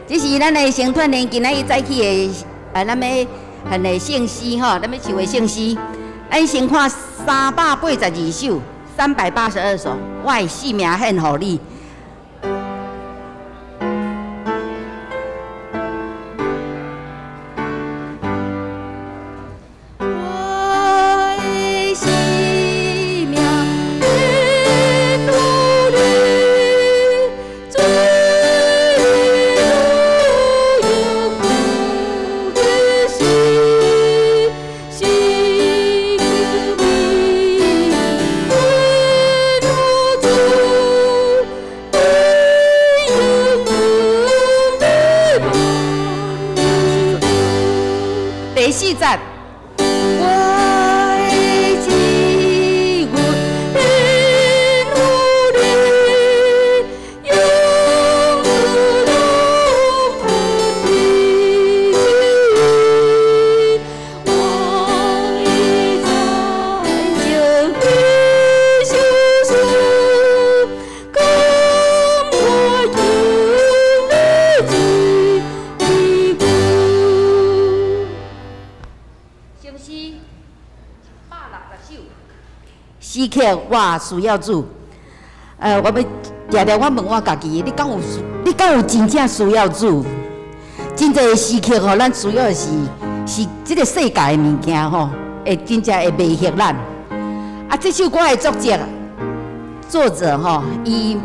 這是咱的成團年今仔日早起的，啊，咱欲獻的聖詩吼，咱欲唱的聖詩。咱先看382首，382首，我的性命獻予你。第四節。我的自由獻予你，永不攏不離棄。我已在這裡相守，甘我用你最堅固。聖詩160首，時刻我需要主。我欲定定我問我家己，你敢有？你敢有真正需要主？真濟時刻吼，咱需要的是這个世界的物件吼，會真正會迷惑咱。啊，這首歌的作者吼，伊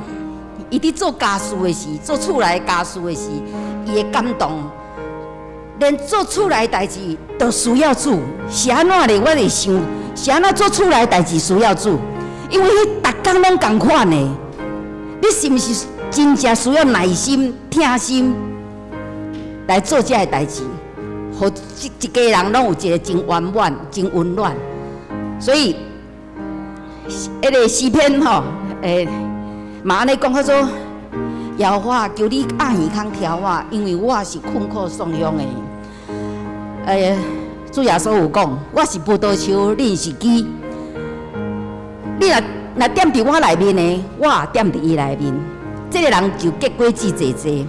佇做家事的時，做厝內家事的時，伊會感動。連做厝內代誌都需要主，是按怎咧？我會想，是按怎做厝內代誌需要主？因為彼逐工攏仝款的，你是毋是真正需要耐心、疼心來做這个代誌，予一家人攏有一个真圓滿、真溫暖。所以，彼个詩篇吼，嘛按呢講，叫做耶和華，求你掩耳孔聽我，因為我是困苦喪鄉的。主耶穌有講，我是葡萄樹，恁是枝。你若踮佇我內面的，我也踮佇伊內面。這个人就結果子濟濟，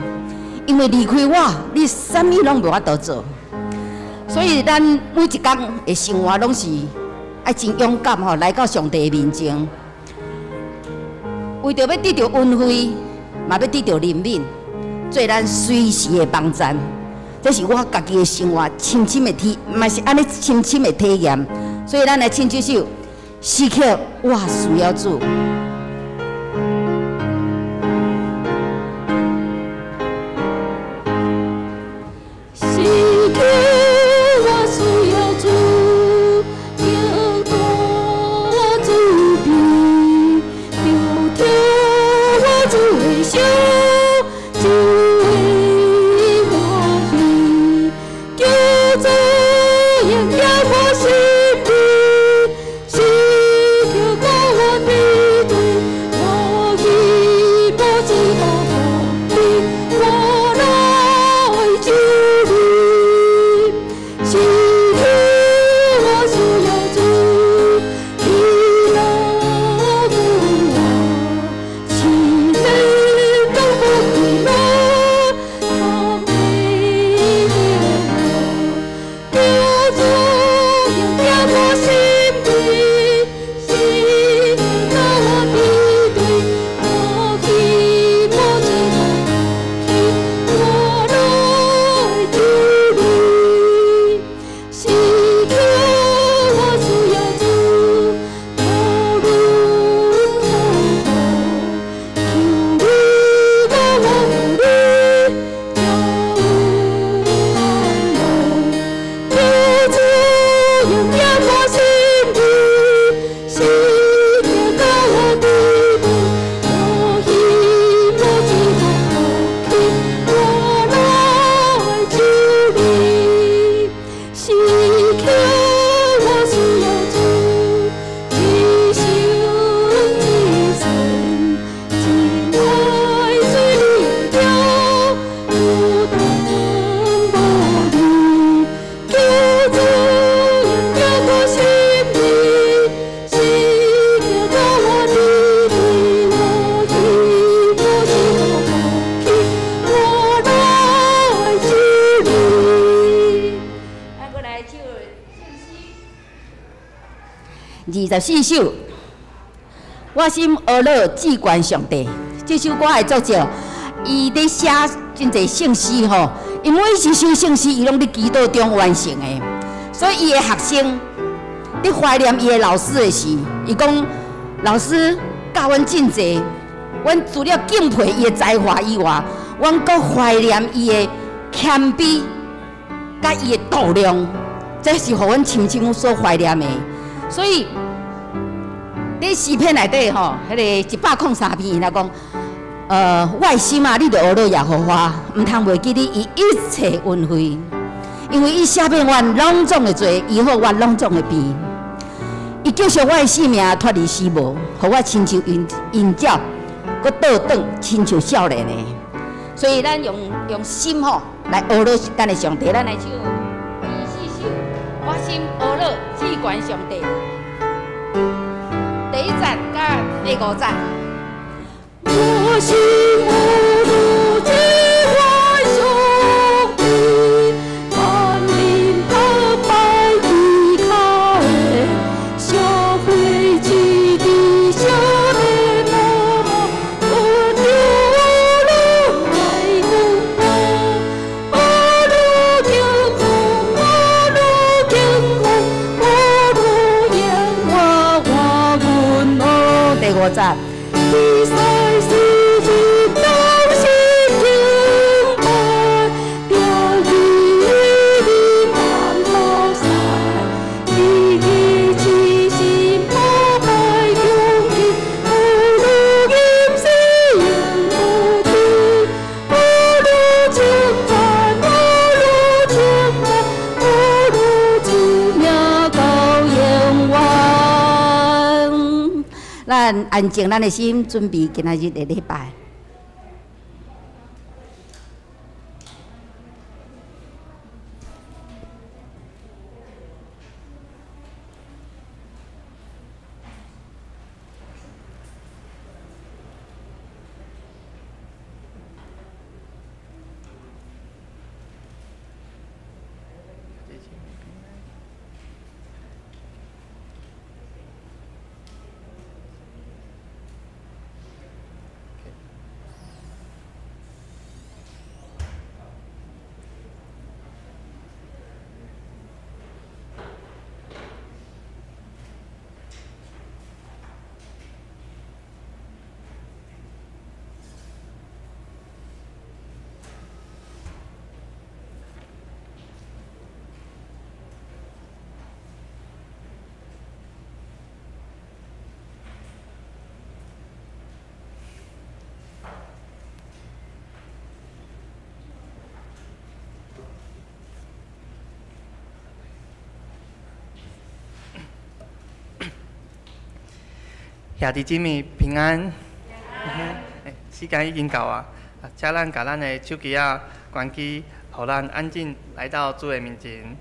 因為離開我，你啥物攏無法度做。所以咱每一工的生活攏是愛真勇敢吼，來到上帝的面前，為著欲得著恩惠，嘛欲得著憐憫，做咱隨時的幫贊。這是我家己的生活深深的體，嘛是按呢深深的體驗。所以咱來唱這首，時刻我需要主。時刻我需要主，停在我主邊，就聽我主的聲，就會歡喜，叫做應驗我心意，時刻我得著24首，我心呵咾至悬上帝。這首歌的作者，伊佇寫真濟聖詩吼，伊每一首聖詩，伊攏佇祈禱中完成的。所以伊的學生佇懷念伊的老師的時，伊講老師教阮真濟，阮除了敬佩伊的才華以外，阮閣懷念伊的謙卑，佮伊的度量，這是予阮深深所懷念的。所以，佇詩篇內底吼，彼个103篇，伊若講，我的心啊，你著呵咾耶和華，毋通袂記得伊一切恩惠，因為伊赦免阮攏總的罪，醫好阮攏總的病。伊救贖我的性命脫離死亡，予我親像鷹鳥，閣倒轉親像少年的。所以咱用心吼來呵咾咱的上帝，咱來唱24首，我心呵咾至懸上帝。第一節佮第五節。我心呵咾至懸上帝，萬民敬拜伊跤的，社會之地少年啊，我着呵咾來君王，呵咾敬奉，呵咾敬奉，呵咾耶和華阮王。第五節。比賽世人同心敬拜，調起恁萬菩薩，一意齊心膜拜恭敬，呵咾吟詩永不停，呵咾稱讚，呵咾稱讚，呵咾主名到永遠。咱安靜咱的心，準備今仔日的禮拜。兄弟姊妹平安。時間已經到啊，請咱共咱的手機仔關機，予咱安靜來到主的面前。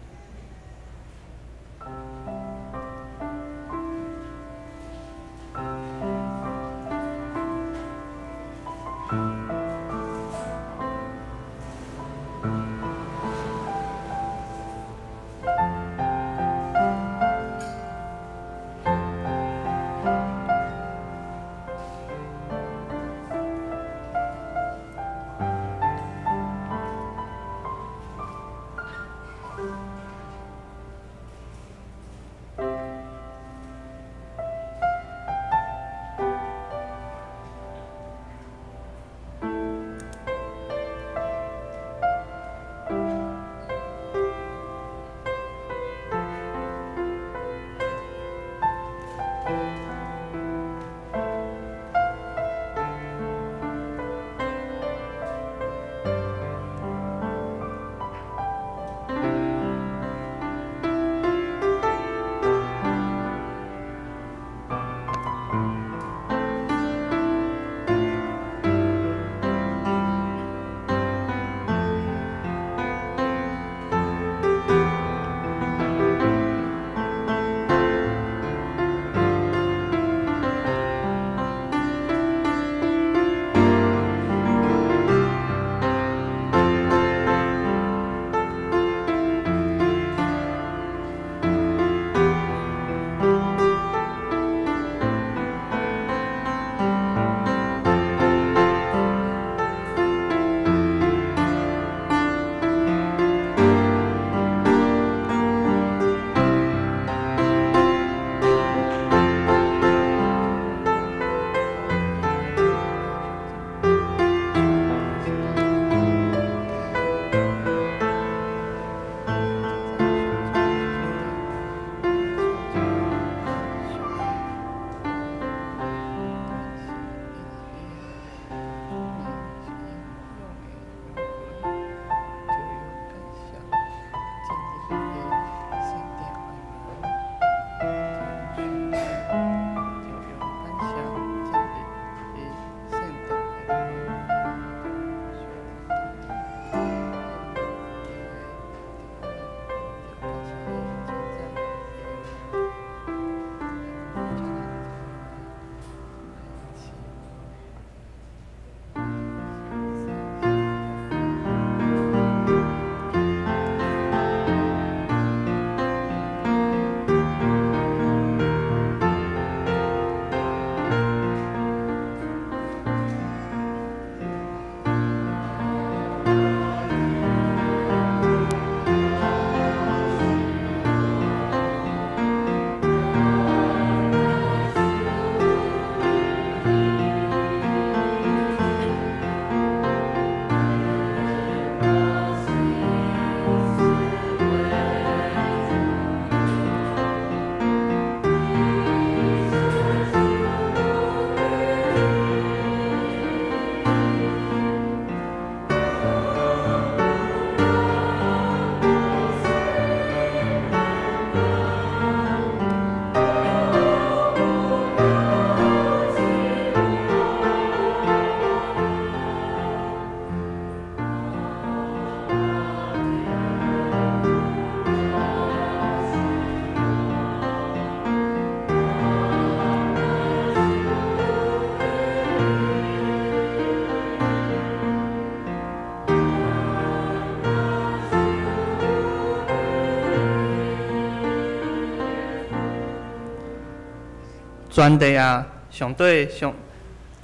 全地啊，上帝上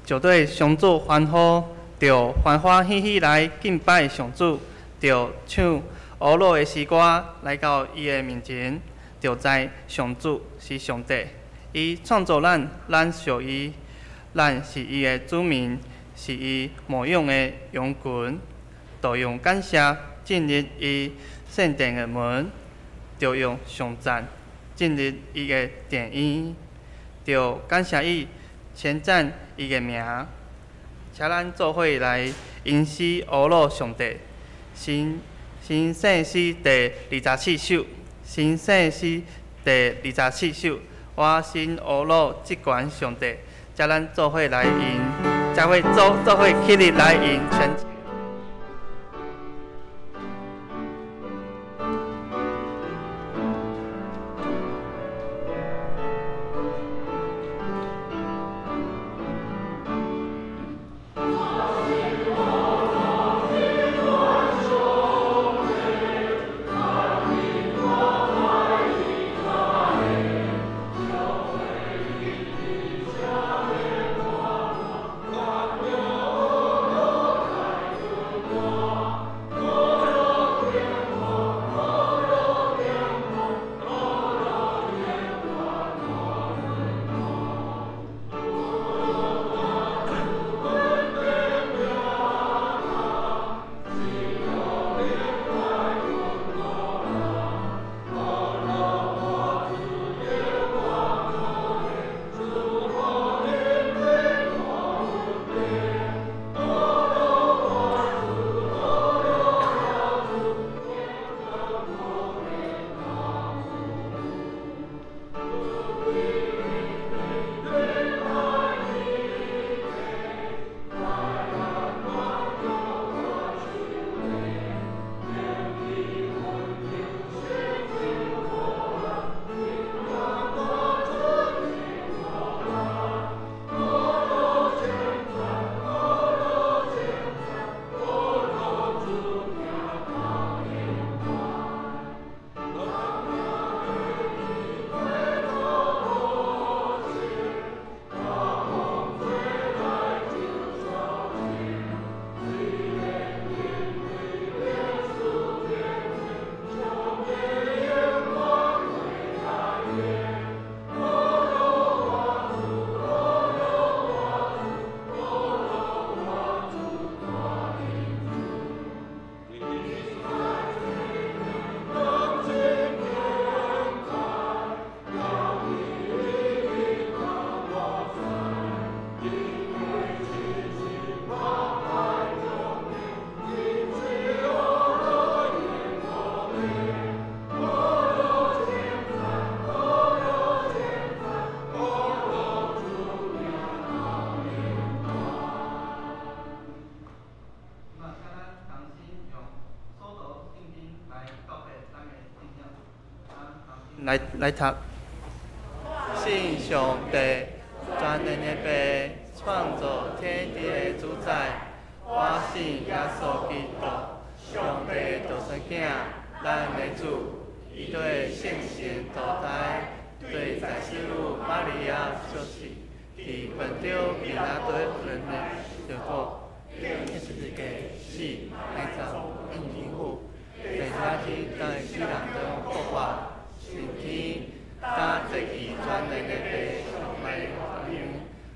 就对上主欢呼，著欢欢喜喜来敬拜上主，著唱呵咾的诗歌来到伊的面前，著知上主是上帝，伊创造咱，咱屬伊，咱是伊的子民，是伊牧養的羊群，著用感謝進入伊聖殿的門，著用頌讚進入伊的殿院，著感謝伊，稱讚伊的名。請咱做伙來吟詩呵咾上帝。新新聖詩第27首，新聖詩第27首，我心呵咾至懸上帝，請咱做伙來吟，才會做做伙起立來吟全。來來讀，信上帝，全能的父，創造天地的主宰，我信耶穌基督，上帝的獨生囝，咱的主，伊對聖神投胎，對在聖母瑪利亞受洗，佇本丟彼拉多人的受苦，釘十字架死，埋葬，天父，第三天佇死人中復活。升天，搭坐佇全能的父上帝右邊，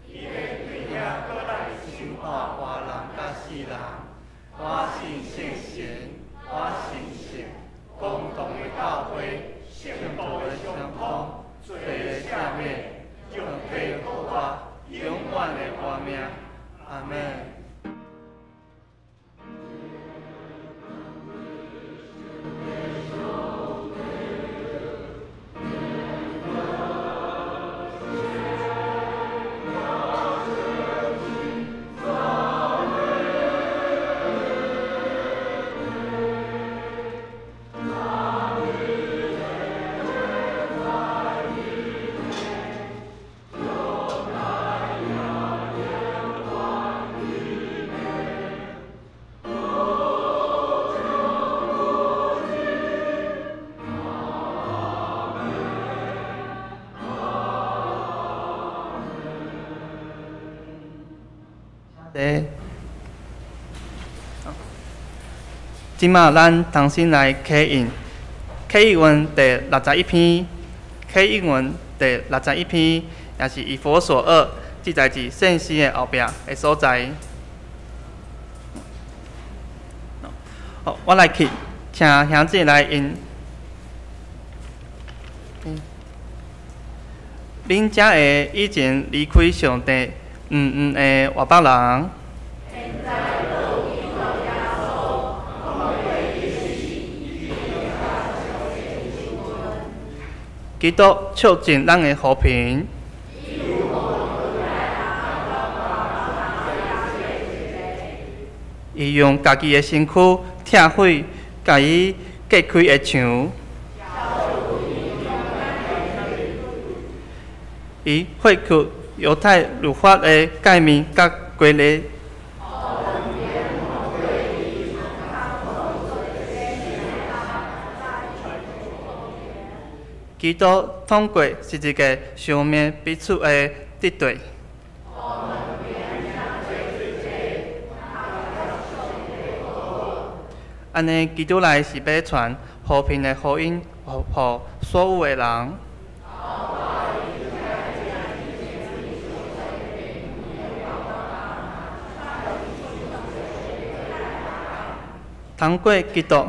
伊欲對遐閣來審判活人佮死人。我信聖神，我信聖公同的教會，聖徒的相通，罪的赦免，肉體復活，永遠的活命。阿們。這馬咱同心來啟應，啟應文第六十一篇，啟應文第六十一篇，也是以弗所二，記載佇聖詩的後壁的所在。好，我來去，請兄姊來引。恁遮个以前離開上帝，毋毋的外邦人。基督促進咱的和平。伊用家己的身軀拆毀共伊隔開的牆。伊廢去猶太律法的誡命佮規例。基督通過十字架消滅彼此的敵對。按呢，基督來是欲傳和平的福音，予所有的人。通過基督。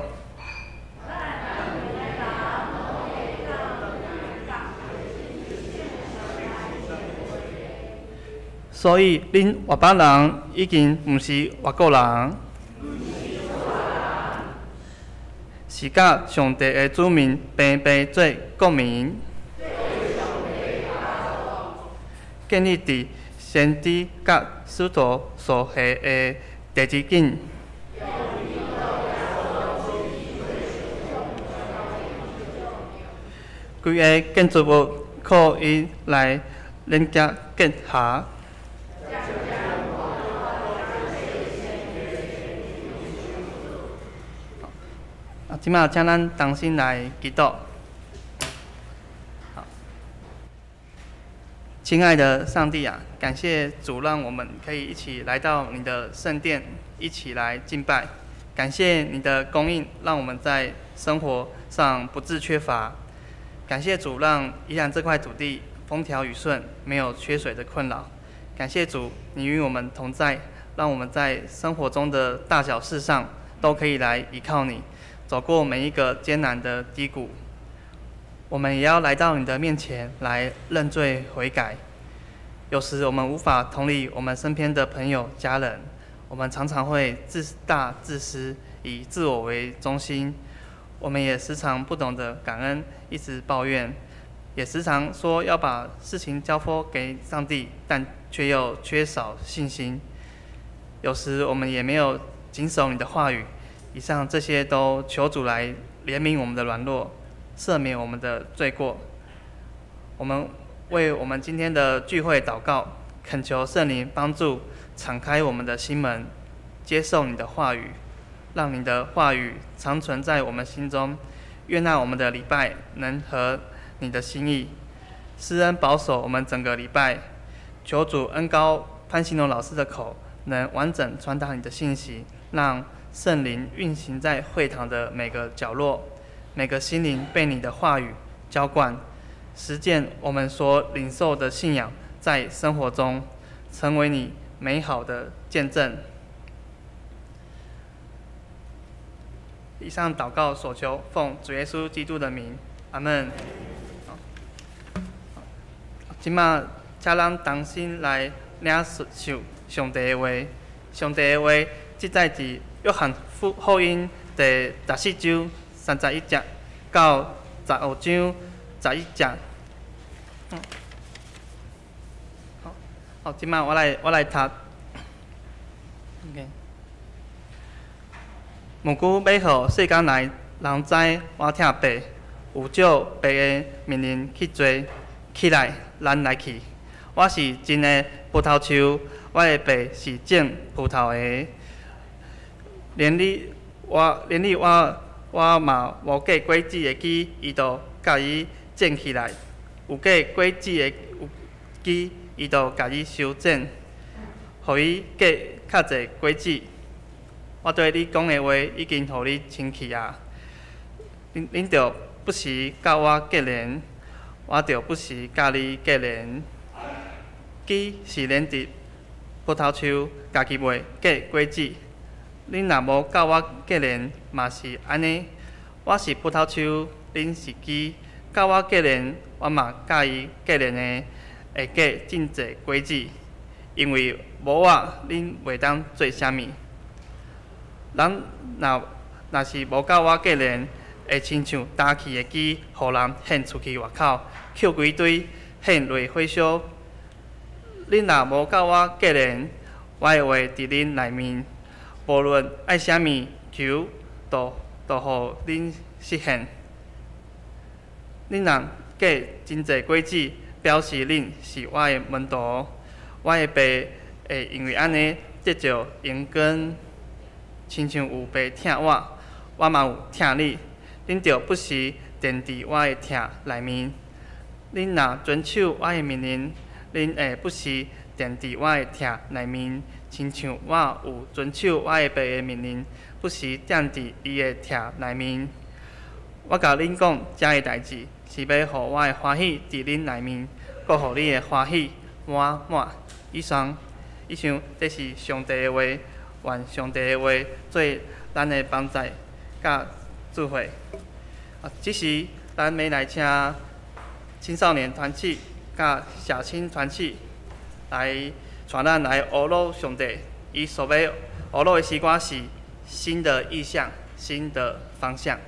所以，恁外邦人已經毋是外國人，是佮上帝的子民平平做國民，建立佇先知佮使徒所下的地基頂。規个建築物靠伊來連結結合。啊，這馬請咱同心來祈禱。好，親愛的上帝啊，感謝主，讓我們可以一起來到你的聖殿，一起來敬拜。感謝你的供應，讓我們在生活上不致缺乏。感謝主，讓宜蘭這塊土地風調雨順，沒有缺水的困擾。感謝主，你與我們同在，讓我們在生活中的大小事上都可以來依靠你，走過每一個艱難的低谷。我們也要來到你的面前來認罪悔改。有時我們無法同理我們身邊的朋友、家人，我們常常會自大自私，以自我為中心。我們也時常不懂得感恩，一直抱怨，也時常說要把事情交託給上帝，但卻又缺少信心。有時我們也沒有謹守你的話語。以上這些都求主來憐憫我們的軟弱，赦免我們的罪過。我們為我們今天的聚會禱告，懇求聖靈幫助，敞開我們的心門，接受你的話語，讓你的話語長存在我們心中。願讓我們的禮拜能合你的心意，施恩保守我們整個禮拜。求主恩膏潘興龍老師的口，能完整傳達你的信息，讓聖靈運行在會堂的每個角落，每個心靈被你的話語澆灌，實踐我們所領受的信仰，在生活中成為你美好的見證。以上禱告所求，奉主耶穌基督的名，阿門。這馬請咱同心來領受上帝的話。上帝的話記載佇約翰福音第十四章三十一節到十五章十一節。好，好，這馬我來讀。Okay. 毋過欲予世間內人知我疼爸，有照爸的命令去做。起來，咱來去。我是真的葡萄樹，我的爸是種葡萄的。連你我嘛無結果子的枝，伊就共伊剪起來；有結果子的枝，伊就共伊修剪。予伊結較濟果子。我對你講的話已經予你清氣啊！恁著不時佮我結連，我著不時佮你結連。枝是連佇葡萄樹，家己袂結果子。恁若無佮我結連，嘛是按呢。我是葡萄樹，恁是枝，佮我結連，我嘛佮伊結連的，會結真濟果子。因為無我，恁袂當做啥物。人若是無佮我結連，會親像焦去的枝，予人獻出去外口，抾規堆，獻落火燒。恁若無佮我結連，我的話佇恁內面，無論愛啥物求，都予恁實現。恁若結真濟果子，表示恁是我的門徒。我的爸會因為按呢得著榮光，親像有爸疼我，我嘛有疼你。恁著不時踮佇我的疼內面。恁若遵守我的命令，恁會不時踮佇我的疼內面，親像我有遵守我的爸的命令，不時踮佇伊的疼內面。我共恁講這个代誌，是欲予我的歡喜佇恁內面，閣予恁的歡喜滿滿。以上，這是上帝的話，願上帝的話做咱的幫助佮智慧。這時，咱欲來請青少年團契佮社青團契來帶咱來學魯上帝。伊所欲學魯的詩歌是新的異象、新的方向。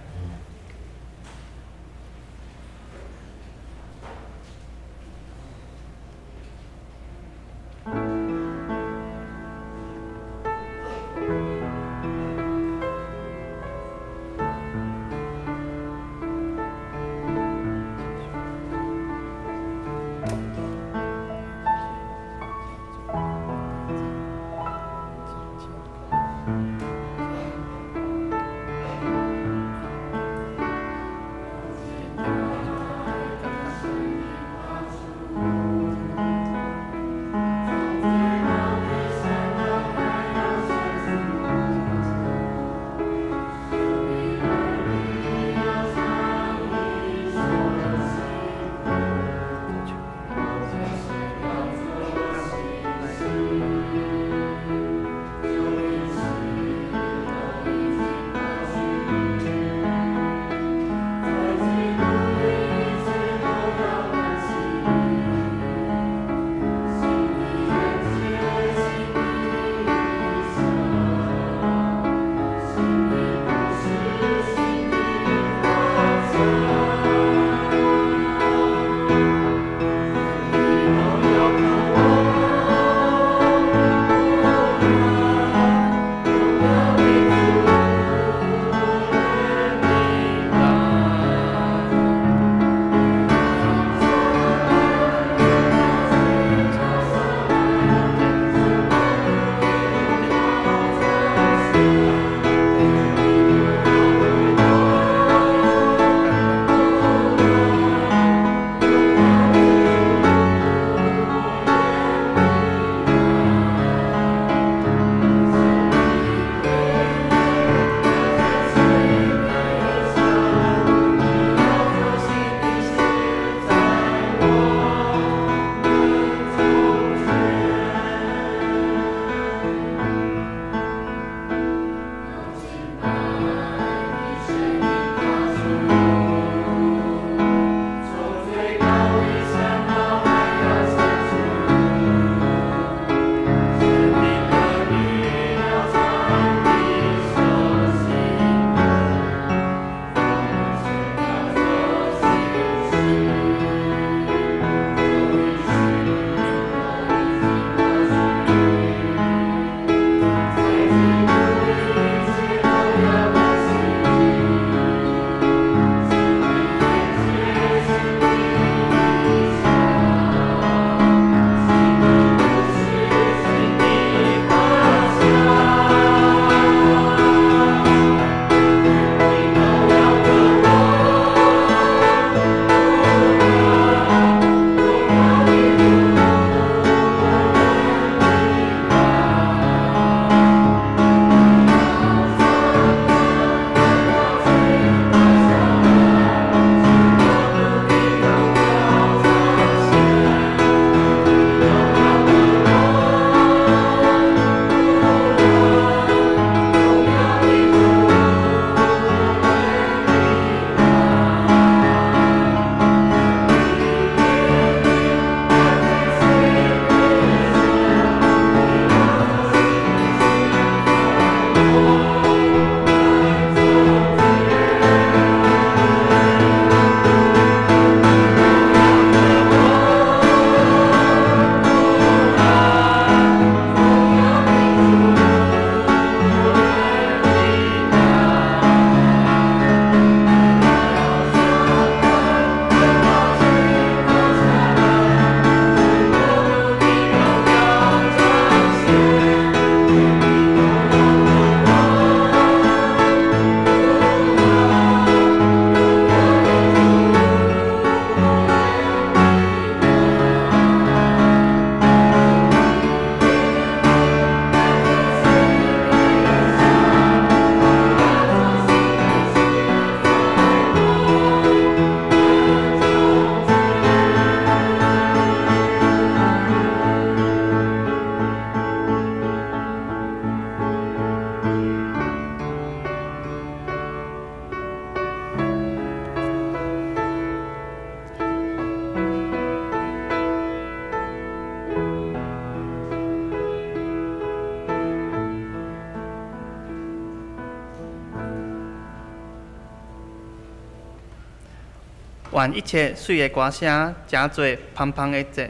願一切媠的歌聲，成做芳芳的祭，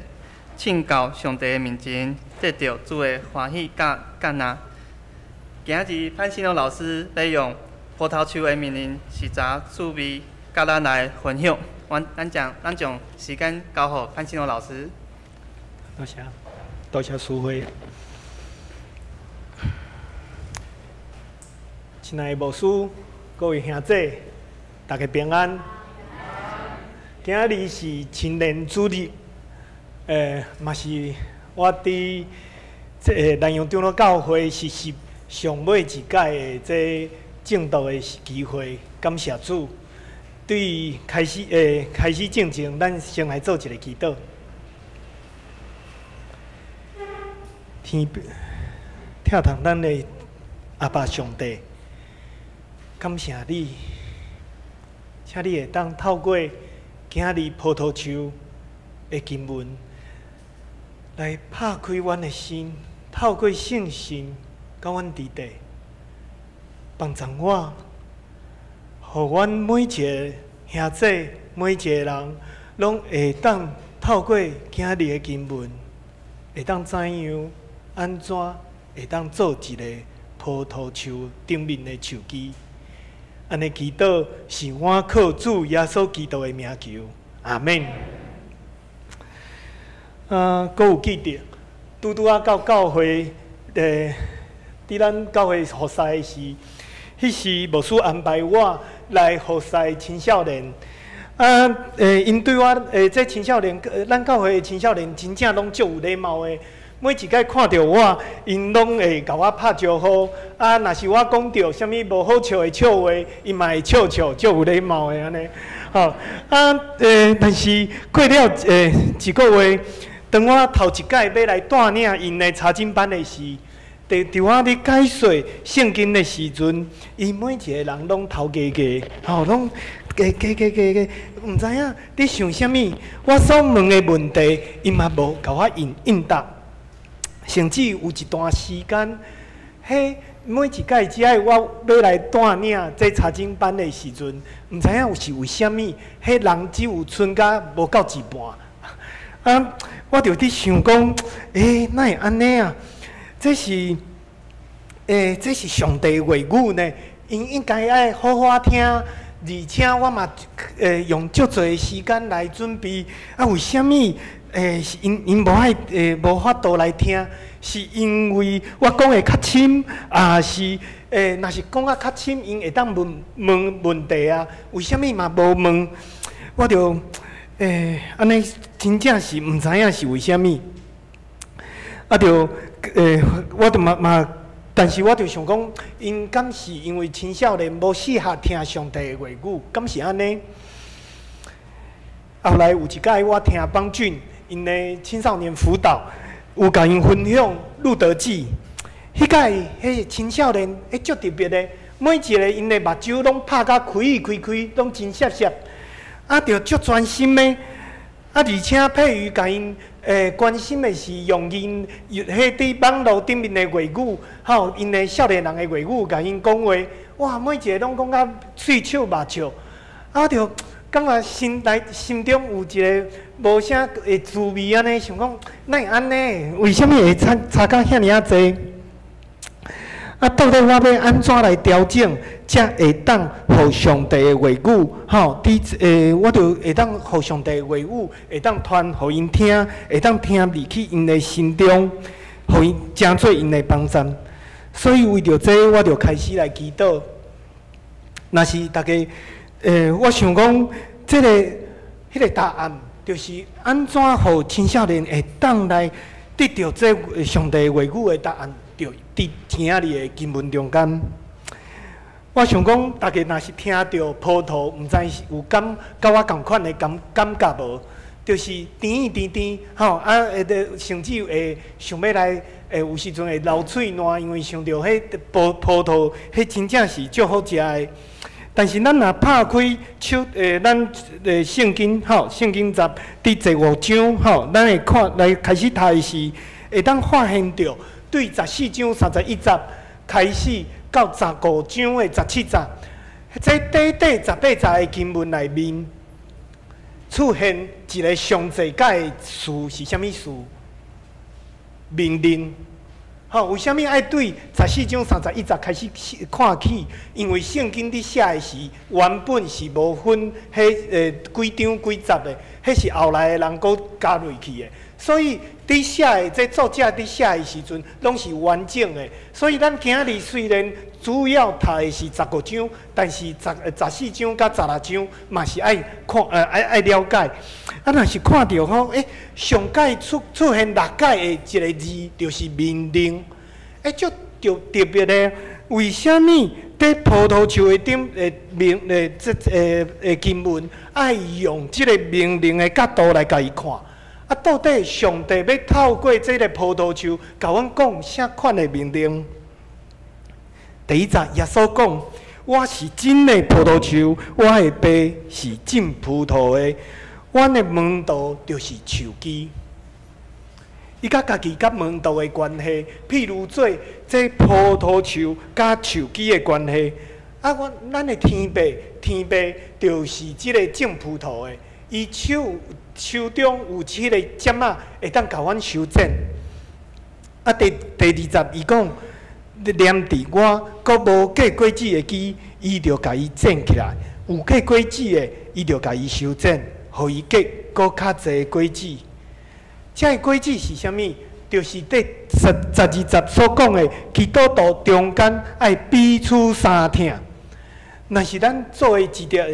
獻到上帝的面前，得著主的歡喜佮悅納。今仔日潘信龍老師欲用葡萄樹的面臨食材滋味，佮咱來分享。阮咱將咱將時間交予潘信龍老師。多謝，多謝淑慧。親愛的牧師，各位兄弟，大家平安。今仔日是青年主日，嘛是我佇這个南洋長老教會實習上尾一屆的這證道的機會，感謝主。對開始進前，咱先來做一個祈禱。天疼痛咱的阿爸上帝，感謝你，請你會當透過今日葡萄樹的經文來拍開阮的心，透過聖神佮阮佇底，幫助我，予阮每一个兄弟、每一个人，攏會當透過今日的經文，會當知影按怎會當做一个葡萄樹頂面的樹枝。按呢祈禱是我靠主耶穌基督的名求，阿們。啊，閣有記得，拄拄仔到教會，佇咱教會服侍的時，彼時牧師安排我來服侍青少年。啊，𪜶對我，這青少年，咱教會的青少年真正攏足有禮貌的。每一擺看著我，𪜶攏會共我拍招呼。啊，若是我講著啥物無好笑的笑話，𪜶嘛會笑笑，足有禮貌的按呢。吼，啊，但是過了一個月，當我頭一擺欲來帶領𪜶的查經班的時，佇我咧解說聖經的時陣，𪜶每一個人攏頭低低，吼，攏低低低低，毋知影佇想啥物。我所問的問題，𪜶嘛無共我應應答。甚至有一段時間，彼每一擺只愛我欲來帶領這查經班的時陣，毋知影是為啥物，彼人只有賰甲無夠一半。啊，我就佇想講，哪會按呢啊？這是上帝話語呢，𪜶應該愛好好聽，而且我嘛，用足濟時間來準備。啊，為啥物？是𪜶無愛，無法度來聽，是因為我講的較深，抑是若是講啊較深，𪜶會當問問問題啊？為啥物嘛無問？我就按呢真正是毋知影是為啥物。啊，就我就嘛嘛，但是我就想講，𪜶敢是因為青少年無適合聽上帝的話語，敢是按呢？後來有一擺我聽邦俊𪜶的青少年輔導，有共𪜶分享《路得記》，彼擺彼青少年，彼足特別的，每一个𪜶的目睭攏拍甲開開開，攏真閃閃，啊，著足專心的，啊，而且佩瑜共𪜶關心的是用𪜶彼佇網路頂面的話語，吼，𪜶的少年人的話語，共𪜶講話，哇，每一个攏講甲喙笑目笑，啊，著感覺心內心中有一个無啥的滋味按呢，想講哪會按呢？為啥物會差差甲遐爾仔濟？啊，到底我欲按怎來調整，才會當予上帝的話語，吼，佇我就會當予上帝的話語會當傳予𪜶聽，會當聽入去𪜶的心中，予𪜶成做𪜶的幫贊。所以為著這，我就開始來祈禱。若是大家，我想講，這个、彼个答案，就是按怎予青少年會當來得著這上帝話語的答案，就佇今仔日的經文中間。我想講，大家若是聽著葡萄，毋知是有感佮我仝款的感感覺無？就是甜甜甜，吼啊，會甚至會想欲來，會有時陣會流喙瀾，因為想著彼葡葡萄，彼真正是足好食的。但是咱若拍開手，咱聖經吼，聖經集佇第五章吼，咱會看來開始讀的時，會當發現著對14章31節開始到15章的17節，這短短18節的經文內面，出現一个上濟擺的詞是啥物詞？命令。吼，為啥物愛對14章31節開始看起？因為聖經佇寫的時，原本是無分彼幾章幾節的，彼是後來的人閣加落去的。所以佇寫的這作者佇寫的時陣，攏是完整的。所以咱今日雖然主要讀的是15章，但是14章佮16章嘛是愛看，愛了解。啊，若是看著吼，上蓋出現六擺的一个字，就是命令。足特別的，為啥物佇葡萄樹的頂的命的這經文，愛用這个命令的角度來共伊看？啊，到底上帝欲透過這个葡萄樹，共阮講啥款的命令？第一節，耶穌講：我是真的葡萄樹，我的爸是種葡萄的，阮的門徒就是樹枝。伊佮家己佮門徒的關係，譬如做這葡萄樹佮樹枝的關係。啊，咱的天父，天父就是這个種葡萄的，伊手中有這个剪仔，會當共阮修剪。啊，第二節伊講，黏佇我，閣無結果子的枝，伊就共伊剪起來；有結果子的，伊就共伊修剪，予伊結閣較濟果子。這个果子是啥物？就是佇12節所講的，基督徒中間愛彼此相疼。若是咱做的一條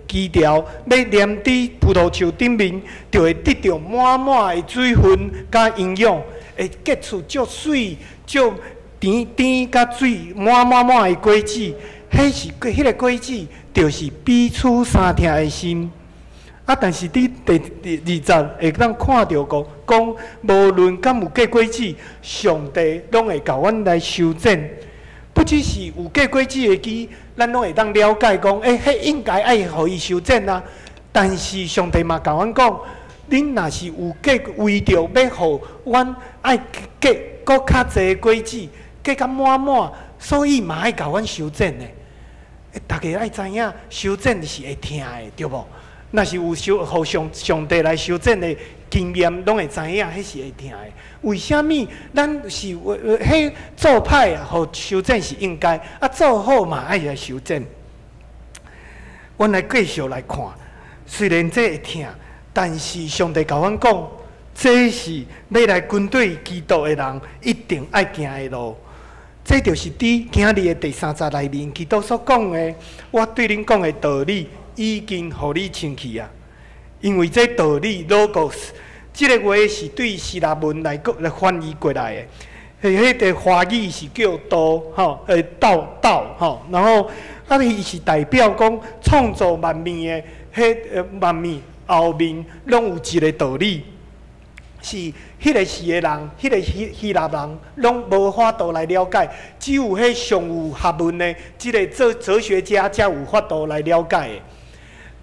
枝條，欲黏佇葡萄樹頂面，就會得著滿滿的水分佮營養，會結出足媠、足甜甜佮水滿滿滿的果子。彼個果子，就是彼此相疼的心。啊！但是佇第二節會當看著講，講無論敢有結果子，上帝攏會共阮來修剪。不只是有結果子的枝，咱攏會當了解講，彼應該愛予伊修剪啊。但是上帝嘛共阮講，恁若是有結為著欲予阮愛結閣較濟果子，結甲滿滿，所以嘛愛共阮修剪的。大家愛知影，修剪是會疼的，對無？若是有修，予上帝來修剪的經驗，攏會知影，彼是會疼的。為啥物咱是彼做歹予修剪是應該，啊做好嘛愛來修剪。阮來繼續來看，雖然這會疼，但是上帝共阮講，這是欲來跟隨基督的人一定愛行的路。這就是佇今日的第三節內面，基督所講的，我對恁講的道理，已經予你清氣啊！因為這道理 logos，這个話是對希臘文來講來翻譯過來的。彼个華語是叫道，吼，道道，吼，然後啊，伊是代表講創造萬物的，彼萬物後面攏有一个道理，是彼个時的人，彼个希臘人攏無法度來了解，只有彼上有學問的這个做哲學家才有法度來了解的。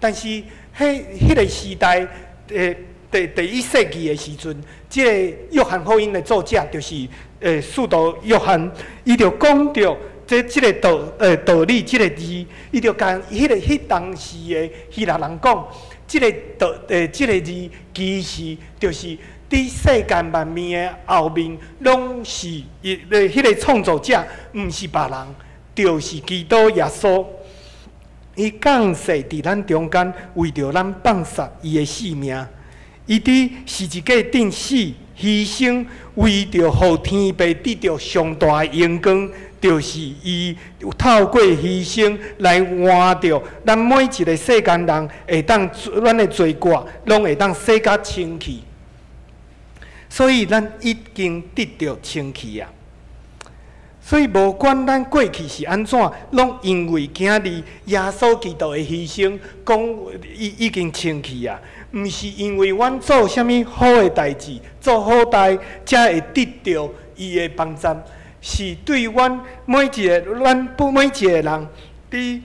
但是，彼个時代，第一世紀的時陣，這个約翰福音的作者就是使徒約翰，伊就講著這个道理這个字，伊就共彼當時的希臘人講，這个字其實就是佇世間萬物的後面，攏是伊彼个創造者，毋是別人，就是基督耶穌。伊降世佇咱中間，為著咱放殺伊的性命。伊佇十字架頂死犧牲，為著予天父得著上大的榮光，就是伊透過犧牲來換著咱每一个世間人會當咱的罪過，攏會當洗甲清氣。所以咱已經得著清氣啊！所以無管咱過去是按怎，攏因為今日耶穌基督的犧牲，講已經清氣啊！毋是因為阮做啥物好的代誌，做好代，才會得著伊的幫助。是對阮每一个咱不每一个人，佇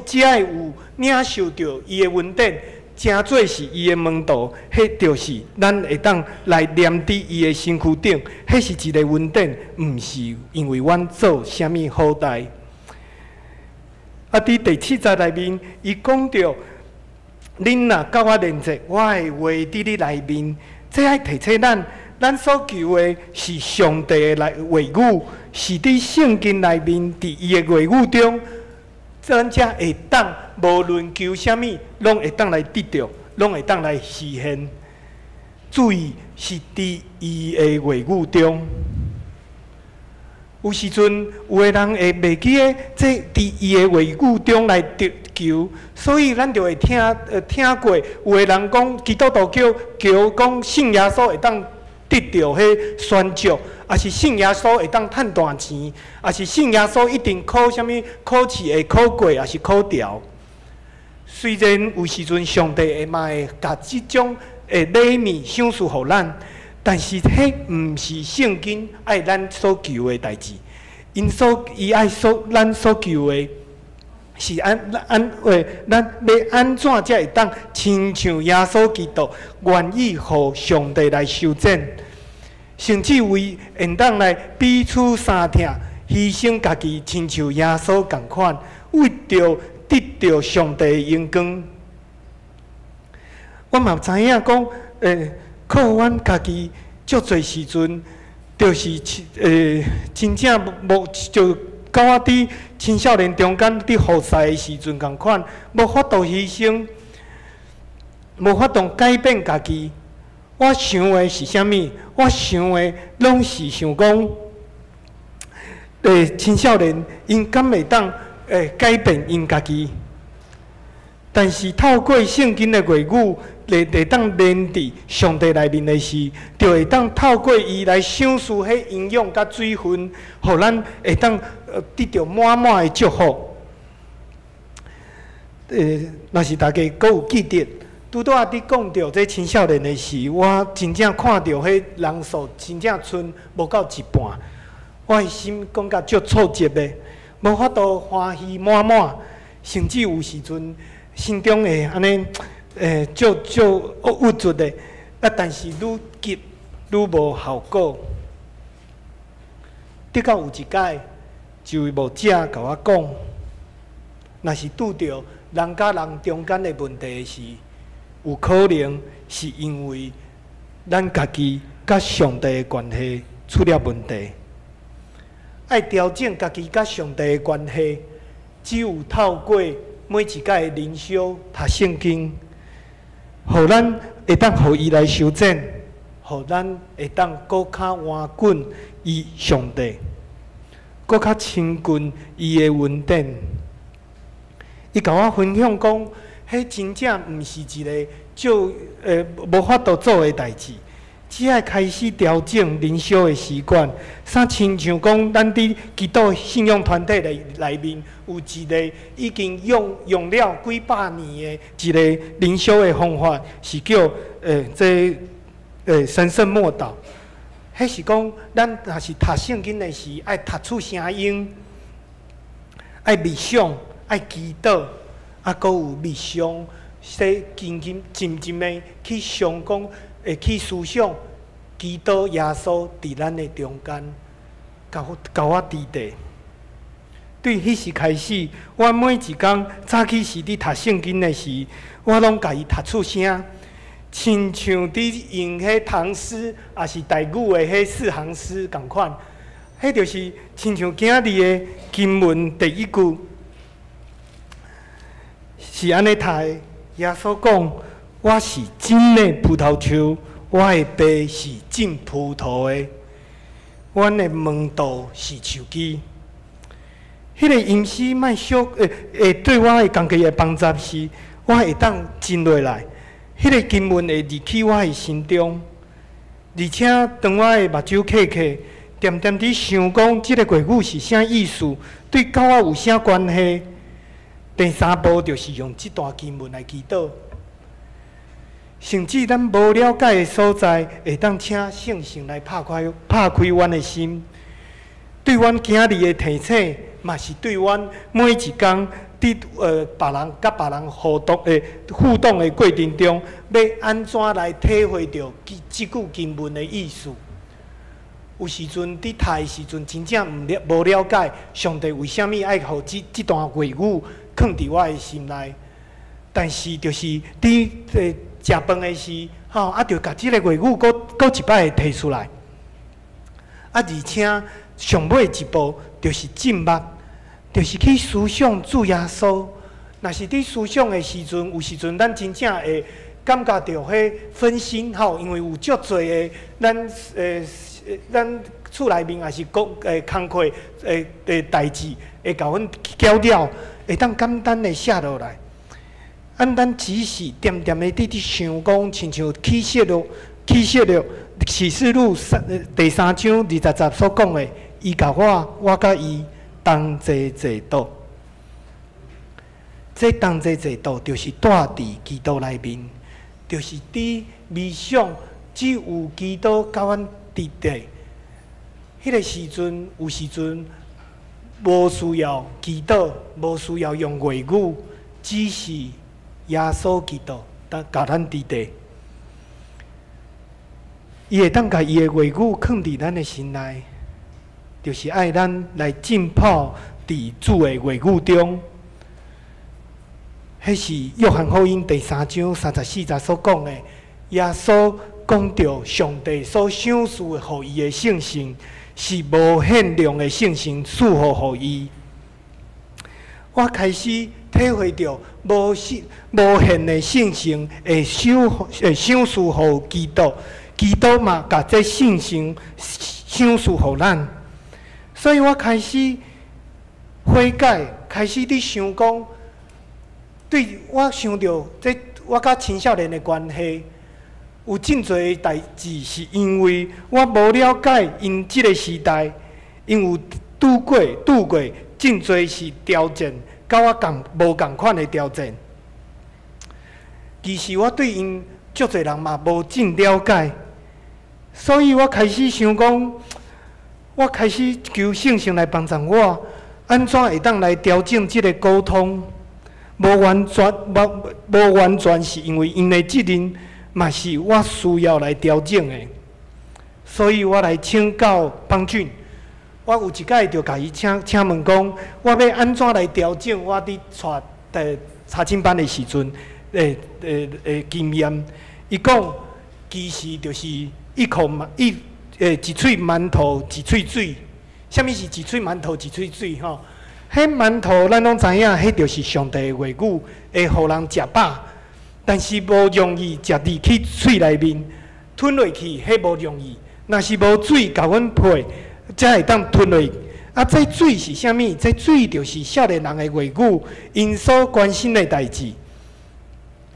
只愛有領受著伊的恩典，成做是伊的門徒，彼就是咱會當來黏佇伊的身軀頂，彼是一個恩典，毋是因為阮做啥物好代。啊，佇第七節內面，伊講著，恁若佮我連結，我的話佇你內面。這愛提醒咱，咱所求的是上帝的來話語，是佇聖經內面，佇伊的話語中，咱才會當無論求啥物，攏會當來得著，攏會當來實現。注意，是佇伊的話語中。有時陣，有的人會袂記得這佇伊的話語中來得求，所以咱就會聽過有的人講基督徒叫求講信耶穌會當得著彼宣祝，抑是信耶穌會當趁大錢，抑是信耶穌一定考啥物考試會考過，抑是考著。雖然有時陣上帝會嘛會共這種的禮物賞賜予咱，但是彼毋是聖經愛咱所求的代誌。𪜶所伊愛所咱所求的是按話，咱欲按怎才會當親像耶穌基督，願意予上帝來修剪，甚至為會當來彼此相疼，犧牲家己，親像耶穌仝款，為著得著上帝的榮光。我嘛知影講，靠阮家己足濟時陣，就是真正無就佮我佇青少年中間佇服侍的時陣仝款，無法度犧牲，無法度改變家己。我想的是啥物？我想的攏是想講，青少年𪜶敢會當改變𪜶家己？但是透過聖經的話語，會當連佇上帝內面的時，就會當透過伊來賞賜彼營養佮水分，予咱會當得著滿滿的祝福。若是大家閣有記得，拄拄仔佇講著這青少年的時，我真正看著彼人數真正賰無夠一半，我的心感覺足挫折的，無法度歡喜滿滿，甚至有時陣心中會按呢，足足鬱卒的，啊，但是愈急愈無效果。直到有一擺，一位牧者共我講，若是拄著人佮人中間的問題時，有可能是因為咱家己佮上帝的關係出了問題。愛調整家己佮上帝的關係，只有透過每一擺的靈修、讀聖經，予咱會當予伊來修剪，予咱會當閣較倚近伊上帝，閣較親近伊的恩典。伊共我分享講，彼真正毋是一个就無法度做的代誌，只愛開始調整靈修的習慣。啥親像講，咱佇基督信仰團體內面有一个已經用了幾百年的一個靈修的方法，是叫這神聖默禱。彼是講，咱若是讀聖經的時，愛讀出聲音，愛默想，愛祈禱，啊，閣有默想，說靜靜靜靜的去想講，會去思想基督耶穌佇咱的中間，共我佇咧。對彼時開始，我每一工早起時佇讀聖經的時，我攏共伊讀出聲，親像佇用彼唐詩，抑是台語的彼四行詩仝款。彼就是親像今日的經文第一句，是按呢讀的。耶穌講：我是真的葡萄樹，我的爸是種葡萄的。阮的門徒是樹枝。彼個吟詩莫小，會對我的家己的幫助是，我會當靜落來，彼個經文會入去我的心中，而且當我的目睭瞌瞌，恬恬佇想講這个話語是啥意思，對佮我有啥關係？第三步就是用這段經文來祈禱，甚至咱無了解的所在，會當請聖神來拍開阮的心，對阮今日的提醒，嘛是對阮每一工佇別人佮別人互動的過程中，欲按怎來體會著這句經文的意思？有時陣佇讀的時陣，真正毋了無了解上帝為啥物愛予這段話語囥佇我的心內。但是就是佇食飯的時，吼，啊，就共這个話語閣閣一擺提出來。啊，而且上尾一步就是靜默，就是去思想主耶穌。若是佇思想的時陣，有時陣咱真正會感覺著彼分心吼，因為有足濟的咱厝內面抑是講工課的代誌會共阮攪擾，會當簡單的寫落來。按咱只是恬恬的佇想講，親像啟示錄、啟示錄、啟示錄三第三章二十節所講的，伊共我，我佮伊同齊坐桌。這同齊坐桌就是蹛佇基督內面，就是佇冥想，只有基督佮阮佇底。彼个時陣，有時陣無需要祈禱，無需要用話語，只是耶穌基督當共咱佇底，伊會當共伊的話語囥佇咱的心內，就是愛咱來浸泡佇主的話語中。彼是約翰福音第三章三十四節所講的，耶穌講著上帝所賞賜予伊的聖神是無限量的聖神賜予予伊。我開始體會著無限的聖神會賞賜予基督，基督嘛共這聖神賞賜予咱，所以我開始悔改，開始佇想講，對我想著這我佮青少年的關係，有真濟代誌是因為我無了解𪜶這个時代，𪜶有拄過真濟是挑戰，佮我仝無仝款的挑戰。其實我對𪜶足濟人嘛無真了解，所以我開始想講，我開始求聖神來幫助我，按怎會當來調整這个溝通？無完全是因為𪜶的責任，嘛是我需要來調整的。所以我來請教邦俊，我有一擺就共伊請問講，我欲按怎來調整我佇帶查經班的時陣的經驗？伊講，其實就是一口饅一欸一喙饅頭一喙水。啥物是一喙饅頭一喙水？吼，彼饅頭咱攏知影，彼就是上帝的話語，會予人食飽，但是無容易食入去喙內面，吞落去，彼無容易。若是無水共阮配，才會當吞落。啊，這水是啥物？這水就是少年人的話語，𪜶所關心的代誌。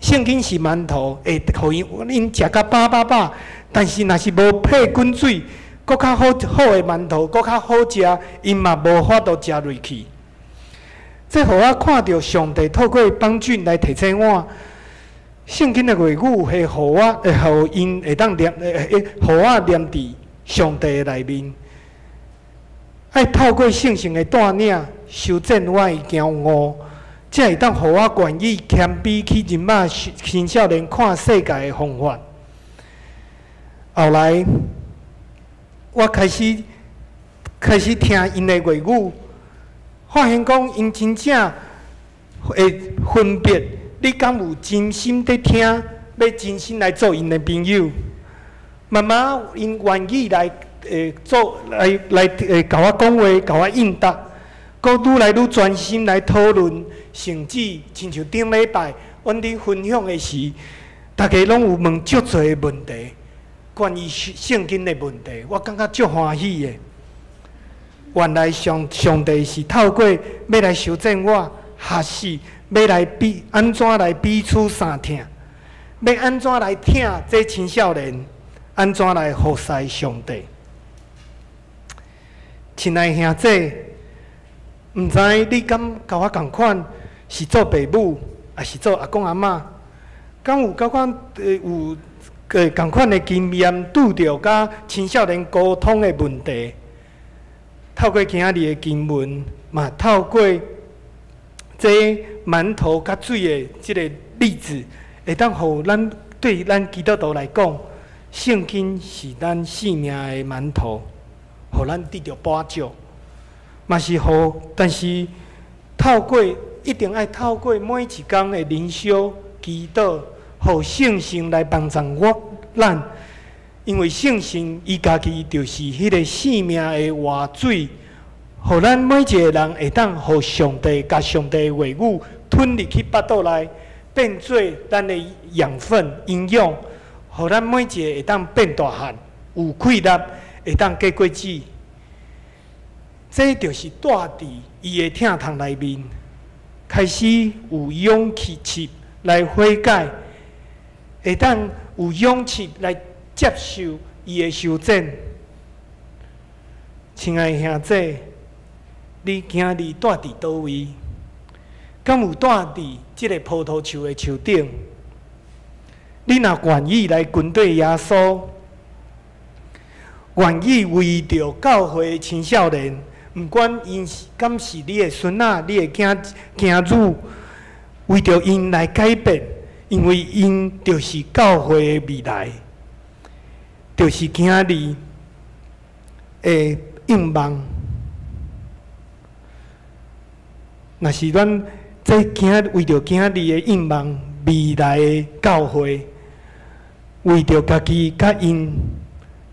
聖經是饅頭，會予𪜶食甲飽飽飽。但是若是無配滾水，閣較好好的饅頭，閣較好食，𪜶嘛無法度食落去。這予我看著上帝透過邦俊來提醒我，聖經的話語會予我，會予𪜶會當念，會予我念佇上帝的內面。愛透過聖神的帶領，修正我的驚悟，才會當予我願意謙卑去認捌青少年看世界的方法。後來，我開始聽𪜶的話語，發現講𪜶真正會分別，你敢有真心佇聽，欲真心來做𪜶的朋友。慢慢𪜶願意來做來共我講話，共我應答，閣愈來愈專心來討論，甚至親像頂禮拜，阮佇分享的時，逐家攏有問足濟的問題，關於聖經的問題，我感覺足歡喜的。原來上帝是透過欲來修正我，學習欲來彼按怎來彼此相疼，欲按怎來疼這青少年，按怎來服侍上帝。親愛兄姊，毋知你敢佮我仝款是做爸母，抑是做阿公阿嬤？敢有佮阮有仝款的經驗，拄著佮青少年溝通的問題？透過今仔日的經文，嘛透過這饅頭佮水的這个例子，會當予咱對咱基督徒來講，聖經是咱性命的饅頭，予咱得著飽足，嘛是予，但是透過一定愛透過每一工的靈修、祈禱，予聖神來幫助我咱。因為聖神伊家己就是彼個生命的活水，予咱每一個人會當予上帝共上帝的話語吞入去腹肚內，變做咱的養分、營養，予咱每一個會當變大漢，有氣力，會當結果子。這就是住佇伊的疼痛內面，開始有勇氣來悔改，會當有勇氣來接受伊的修剪。親愛兄弟，你今日住佇佗位？敢有住佇這个葡萄樹的樹頂？你若願意來跟綴耶穌，願意為著教會的青少年，毋管𪜶是敢是你的孫仔、你的囝囝女，為著𪜶來改變，因為𪜶就是教會的未來。就是今日的願望。若是咱這今為著今日的願望，未來的教會，為著家己佮𪜶，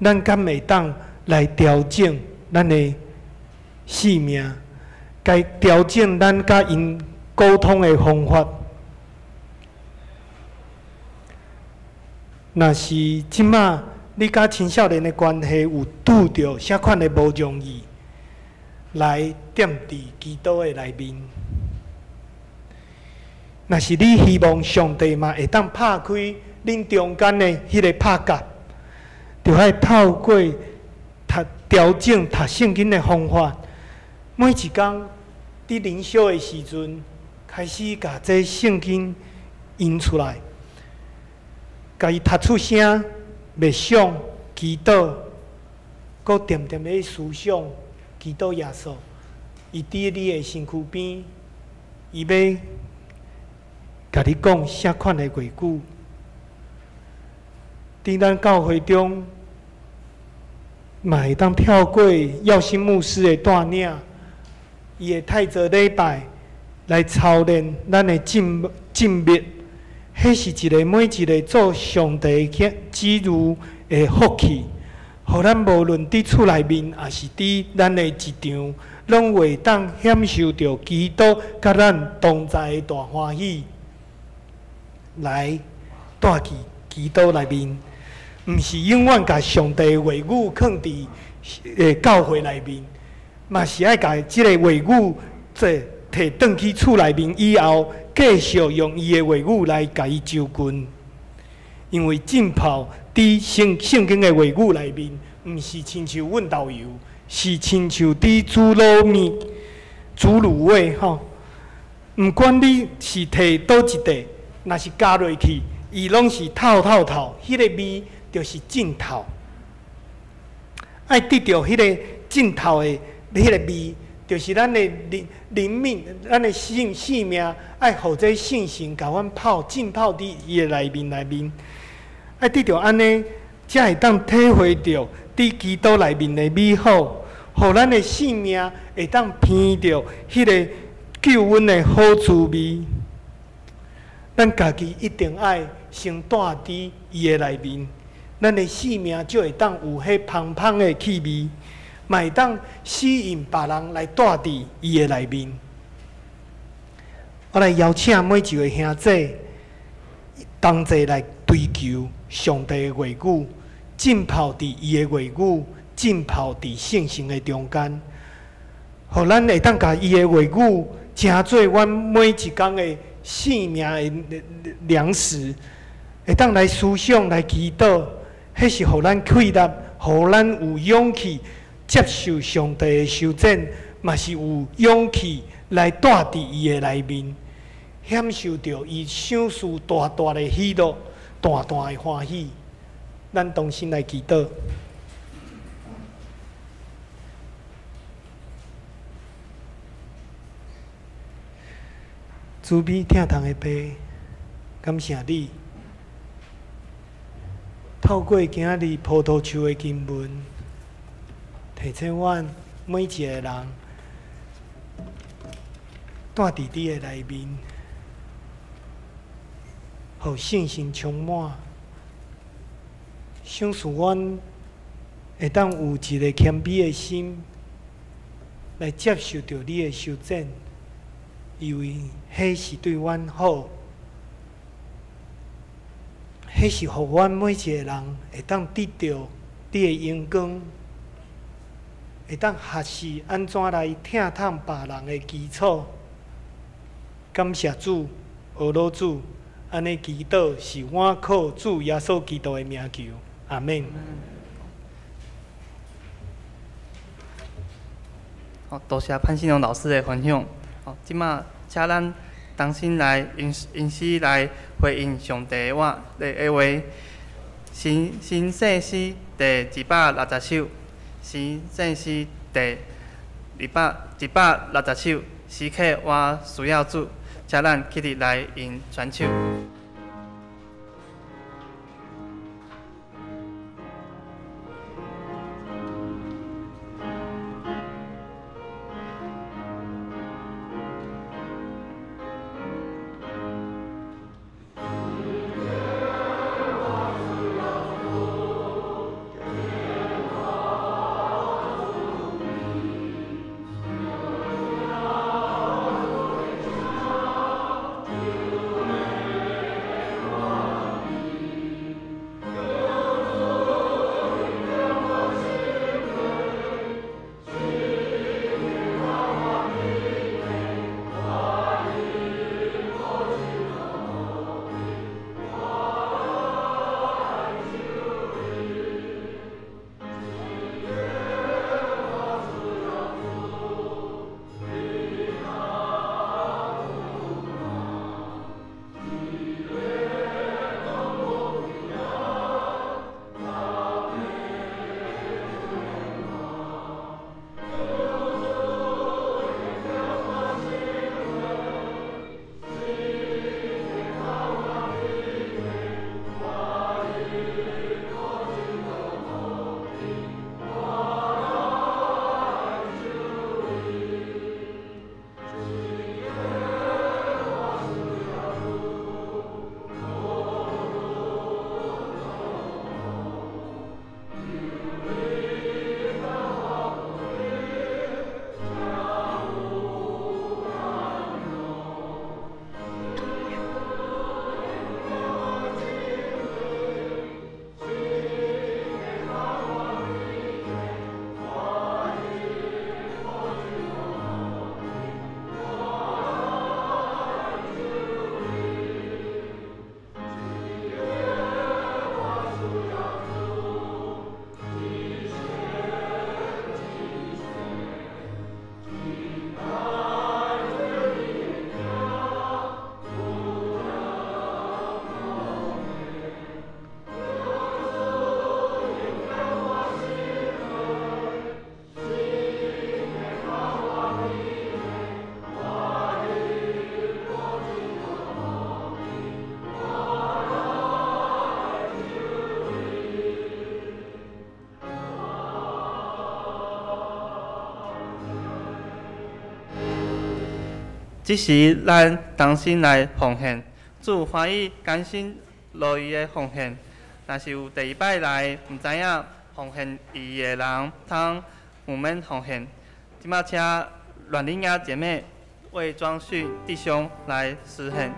咱敢會當來調整咱的生命，該調整咱佮𪜶溝通的方法。若是這馬，你佮青少年的關係有拄著啥款的無容易，來踮佇基督的內面。若是你希望上帝嘛會當拍開恁中間的彼个拍角，就愛透過讀調整讀聖經的方法，每一工佇靈修的時陣，開始共這聖經印出來，共伊讀出聲。默想、祈禱，閣恬恬咧思想基督耶穌，伊佇你的身軀邊，伊欲共你講啥款的話語？佇咱教會中，嘛會當透過耀新牧師的帶領，伊會透過禮拜來操練咱的靜靜默。彼是一个每一个做上帝子女的福氣，予咱無論佇厝內面，抑是佇咱的職場，攏會當享受著基督佮咱同在的大歡喜。來，住佇基督內面，毋是永遠共上帝的話語囥佇教會內面，嘛是愛共這个話語做提轉去厝內面以後，繼續用伊的話語來共伊周近。因為浸泡佇聖聖經的話語內面，毋是親像溫豆油，是親像佇煮滷麵、煮滷味吼。毋管你是提佗一塊，若是加落去，伊攏是透透透，彼个味就是浸透。愛得著彼个浸透的彼个味，就是咱的靈靈命，咱的性性命，愛予這聖神共阮泡浸泡佇伊的內面內面，愛得著按呢，才會當體會著佇基督內面的美好，予咱的性命會當聞著彼个救恩的好滋味。咱家己一定愛先住佇伊的內面，咱的性命才會當有彼芳芳的氣味。嘛會當吸引別人來住佇伊的內面。我來邀請每一位兄弟同齊來追求上帝的話語，浸泡佇伊的話語，浸泡佇聖神的中間，予咱會當共伊的話語成做阮每一工的性命的糧食，會當來思想、來祈禱，彼是予咱氣力，予咱有勇氣接受上帝的修剪，嘛是有勇氣來住佇伊的內面，享受著伊賞賜大大的喜樂、大大的歡喜。咱同心來祈禱。慈悲疼痛的父，感謝你，透過今日葡萄樹的經文，提醒阮每一个人，住佇你的內面，予信心充滿，賞賜阮會當有一个謙卑的心來接受著你的修剪，因為彼是對阮好，彼是予阮每一个人會當得著你的榮光，會當學習按怎來疼痛別人的基礎。感謝主，阿羅主，按呢祈禱是我靠主耶穌基督的名求，阿們。好，多謝潘信龍老師的分享。好，這馬請咱同心來用用詩來回應上帝的話的話。新新聖詩第260首，新聖詩第二百160首，時刻我需要主，請咱起立來用傳唱。這時，咱同心來奉獻，主歡喜甘心樂意的奉獻。若是有第二擺來毋知影奉獻意義的人，通毋免奉獻。這馬請阮玲雅姐妹為莊訓弟兄來施獻。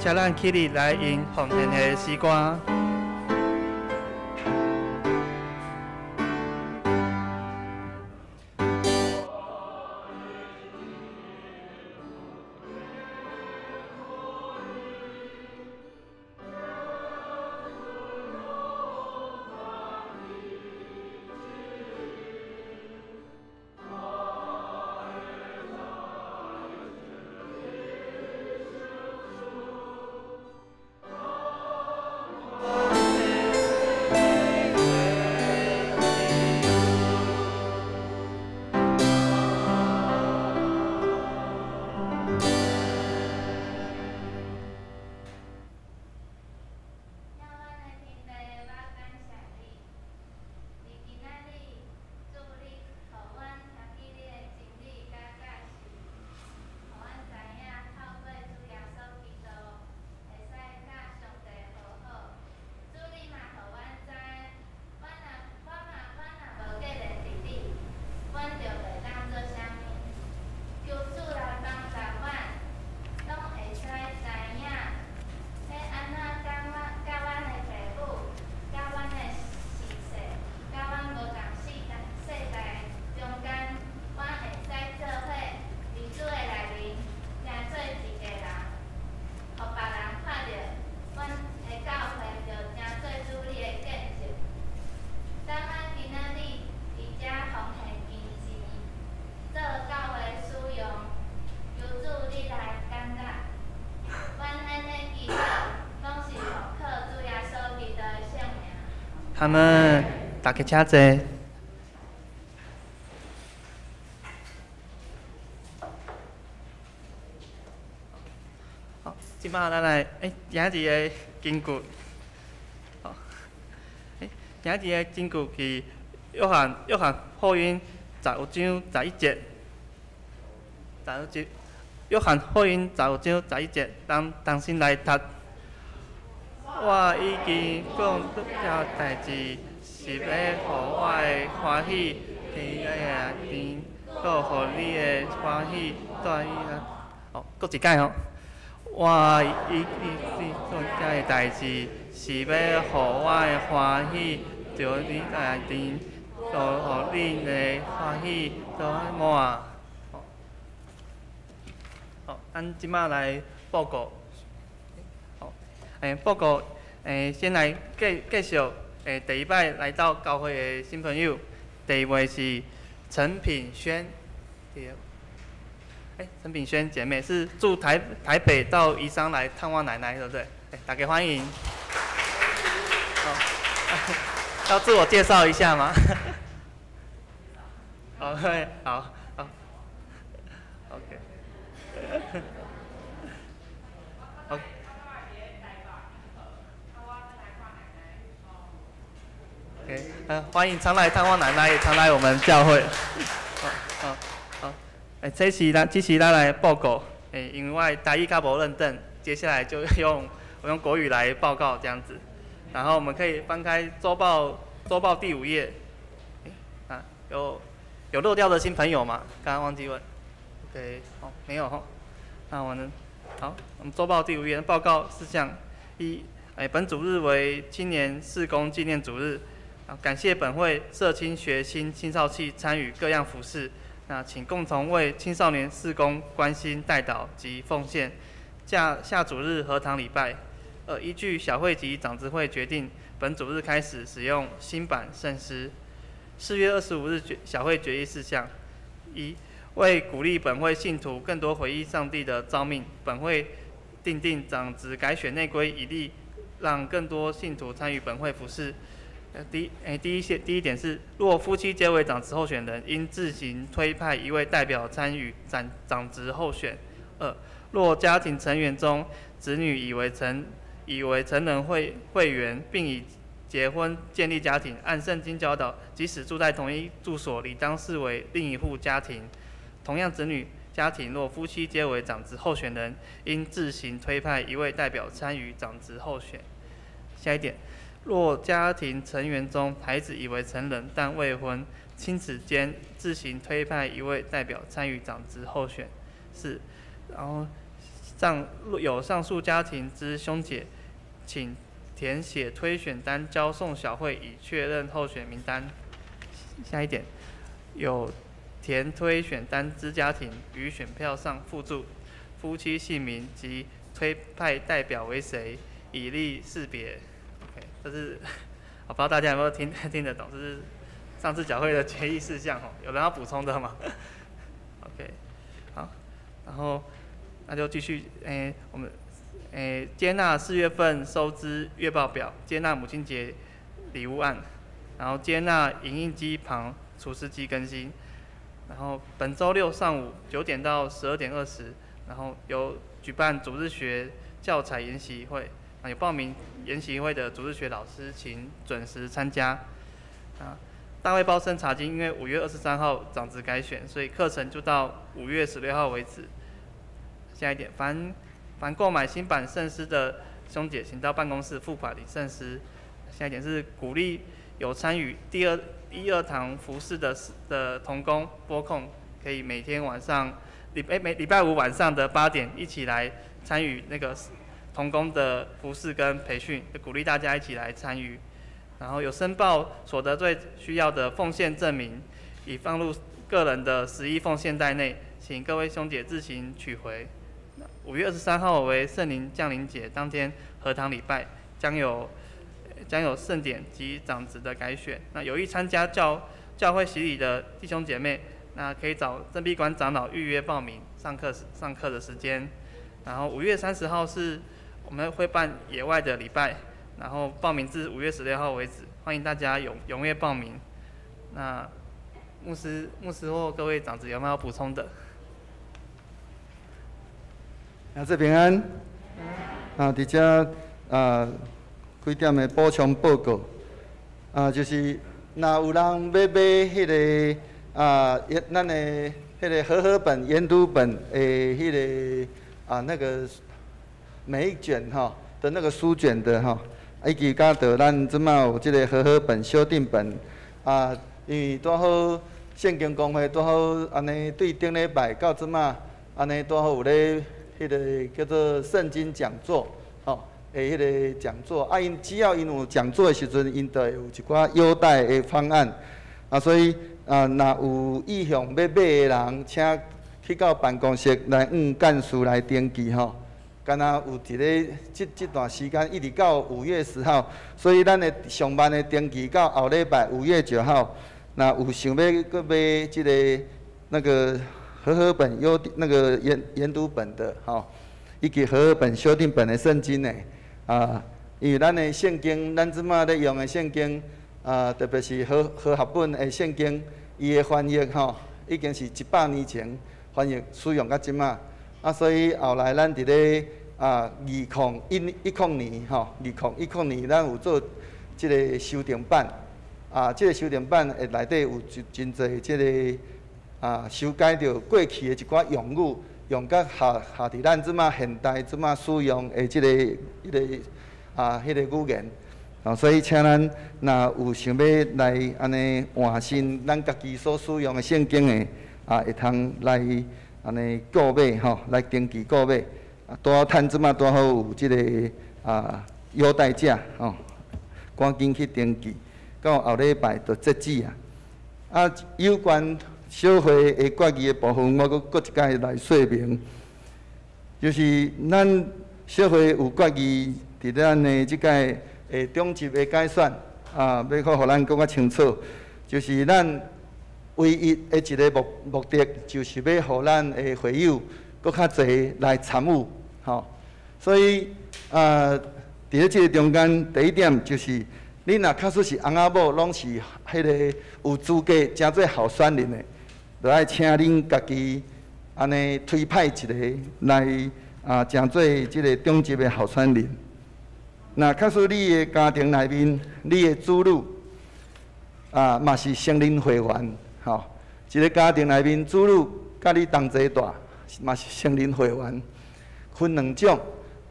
請咱起立來吟奉獻的詩歌。他們大家請坐。好，這擺咱來，今日的經句，好，今日的經句是約翰福音15章11節，十五節，約翰福音15章11節，咱同心來讀。我已經講這代誌，是欲予我的歡喜佇你的內面，閣予你的歡喜帶伊啊。哦，閣一擺吼。我已經講這代誌，是欲予我的歡喜佇你內面，閣予你的歡喜倒滿。好，咱這擺來報告。報告，先來介紹，第一擺來到教會的新朋友，第一位是陳品萱，對，陳品萱姐妹是住台北到宜山來探望奶奶，對不對？大家歡迎。好，要自我介紹一下嗎？好，好，好，OK。好。OK，歡迎常來探望奶奶，也常來我們教會。好，好，好，這是咱來報告，因為我台語較無認真，接下來就用我用國語來報告這樣子。然後我們可以翻開週報第5頁。有漏掉的新朋友嗎？剛剛忘記問。OK，好，沒有吼。那我們好，我們週報第5頁報告事項一，本主日為青年事工紀念主日。感謝本會社青學青青少器參與各樣服事，那請共同為青少年事工關心帶導及奉獻。下下主日合堂禮拜，依據小會及長執會決定，本主日開始使用新版聖詩。4月25日小會決議事項：一、為鼓勵本會信徒更多回應上帝的召命，本會訂定長執改選內規，以利讓更多信徒參與本會服事。第一點是，若夫妻皆為長執候選人，應自行推派一位代表參與長執候選。二、若家庭成員中子女已為成人會員，並已結婚建立家庭，按聖經教導，即使住在同一住所，理當視為另一戶家庭。同樣，子女家庭若夫妻皆為長執候選人，應自行推派一位代表參與長執候選。下一點。若家庭成員中孩子已為成人但未婚，親子間自行推派一位代表參與長執候選。四，然後上有上述家庭之兄姐，請填寫推選單交送小會，以確認候選名單。下一點，有填推選單之家庭，於選票上附註夫妻姓名及推派代表為誰，以利識別。OK，這是我不知道大家有沒有聽得懂，這是上次教會的決議事項哦，有人要補充的嗎？OK，好，然後那就繼續，我們接納4月份收支月報表，接納母親節禮物案，然後接納影印機旁除濕機更新，然後本週六上午9點到12點20，然後有舉辦主日學教材研習會，啊，有報名研習會的主日學老師請準時參加。啊，大衛包森查經，因為5月23號長執改選，所以課程就到5月16號為止。下一點，凡購買新版聖詩的兄姐，請到辦公室付款領聖詩。下一點是鼓勵有參與第二一二堂服事的同工播控，可以每天晚上每禮拜五晚上的8點一起來參與那個同工的服事跟培訓，鼓勵大家一起來參與。然後有申報所得稅需要的奉獻證明，已放入個人的十一奉獻袋內，請各位兄姐自行取回。5月23號為聖靈降臨節當天，合堂禮拜將有聖典及長執的改選。那有意參加教會洗禮的弟兄姐妹，那可以找鄭碧官長老預約報名上課的時間。然後5月30號是我們會辦野外的禮拜，然後報名至5月16號為止，歡迎大家踴躍報名。那牧師或各位長執有沒有要補充的？阿姊平安。啊，佇遮啊幾點的補充報告。啊，就是若有人欲買彼个啊，咱的彼个和合本研讀本的彼个啊那個每一卷吼的那個書卷的吼，以及佮著咱這馬有這个和合本修訂本啊，因為拄好聖經公會拄好按呢對頂禮拜到這馬按呢拄好有咧彼个叫做聖經講座，吼，的彼个講座，啊，𪜶只要𪜶有講座的時陣，𪜶就會有一寡優待的方案，啊，所以啊，若有意向欲買的人，請去到辦公室來向幹事來登記吼。敢若有一个這段時間，一直到5月10號，所以咱的上慢的登記到後禮拜5月9號，若有想欲閣買這个那個和合本優那個研讀本的吼，以及和合本修訂本的聖經呢，啊，因為咱的聖經，咱這馬咧用的聖經，啊，特別是和合本的聖經，伊的翻譯吼，已經是100年前翻譯使用到這馬，啊，所以後來咱佇咧啊2010年吼，2010年咱有做這个修訂版，啊，這个修訂版的內底有真濟這个啊，修改著過去的一寡用語，用甲合合佇咱這馬現代這馬使用的這个、彼个啊，彼个語言，啊，所以請咱若有想欲來按呢換新咱家己所使用的聖經的，啊，會通來按呢購買吼，來登記購買，啊，拄好趁這馬拄好有這个啊優待價吼，趕緊去登記，到後禮拜就截止啊。啊，有關小會的決議的部分，我閣閣一擺來說明，就是咱小會有決議，佇咱的這擺的長執的改選，啊，欲閣予咱閣較清楚，就是咱唯一的一个目的，就是欲予咱的會友閣較濟來參與，吼。所以啊，佇咧這个中間，第一點就是，你若確實是翁仔某，攏是彼个有資格成做候選人的，就愛請恁家己按呢推派一个來啊，成做這个長執的候選人。若假使你的家庭內面，你的子女啊，嘛是成人會員，吼，一个家庭內面子女佮你同齊大，嘛是成人會員，分兩種，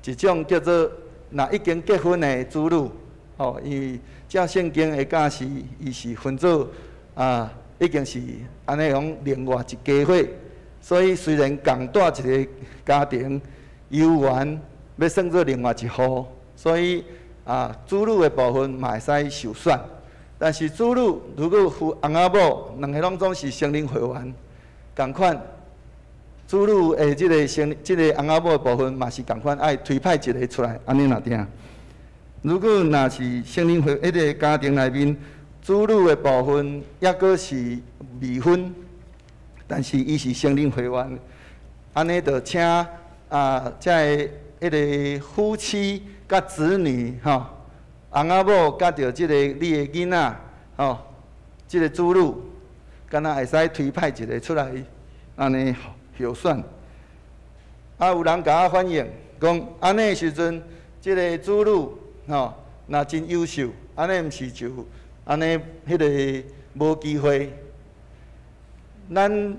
一種叫做若已經結婚的子女，吼，因為照聖經的教示，伊是分做啊，已經是按呢講另外一家伙，所以雖然仝蹛一个家庭，犹原欲算做另外一户，所以啊，子女的部分嘛会使受选。但是子女如果有翁仔某两个攏总是承认会员，仝款，子女的这个成这个翁仔某的部分嘛是仝款，爱推派一个出来，按呢若定。如果若是承认会彼个家庭内面，子女的部分抑阁是未婚，但是伊是承认会员，按呢就请啊，这个彼个夫妻佮子女吼，翁仔某佮著这个你的囡仔吼，这个子女，敢若会使推派一个出来，按呢候选。啊，有人共我反映讲，按呢的时阵，这个子女吼，若真优秀，按呢毋是就按呢彼个无机会。咱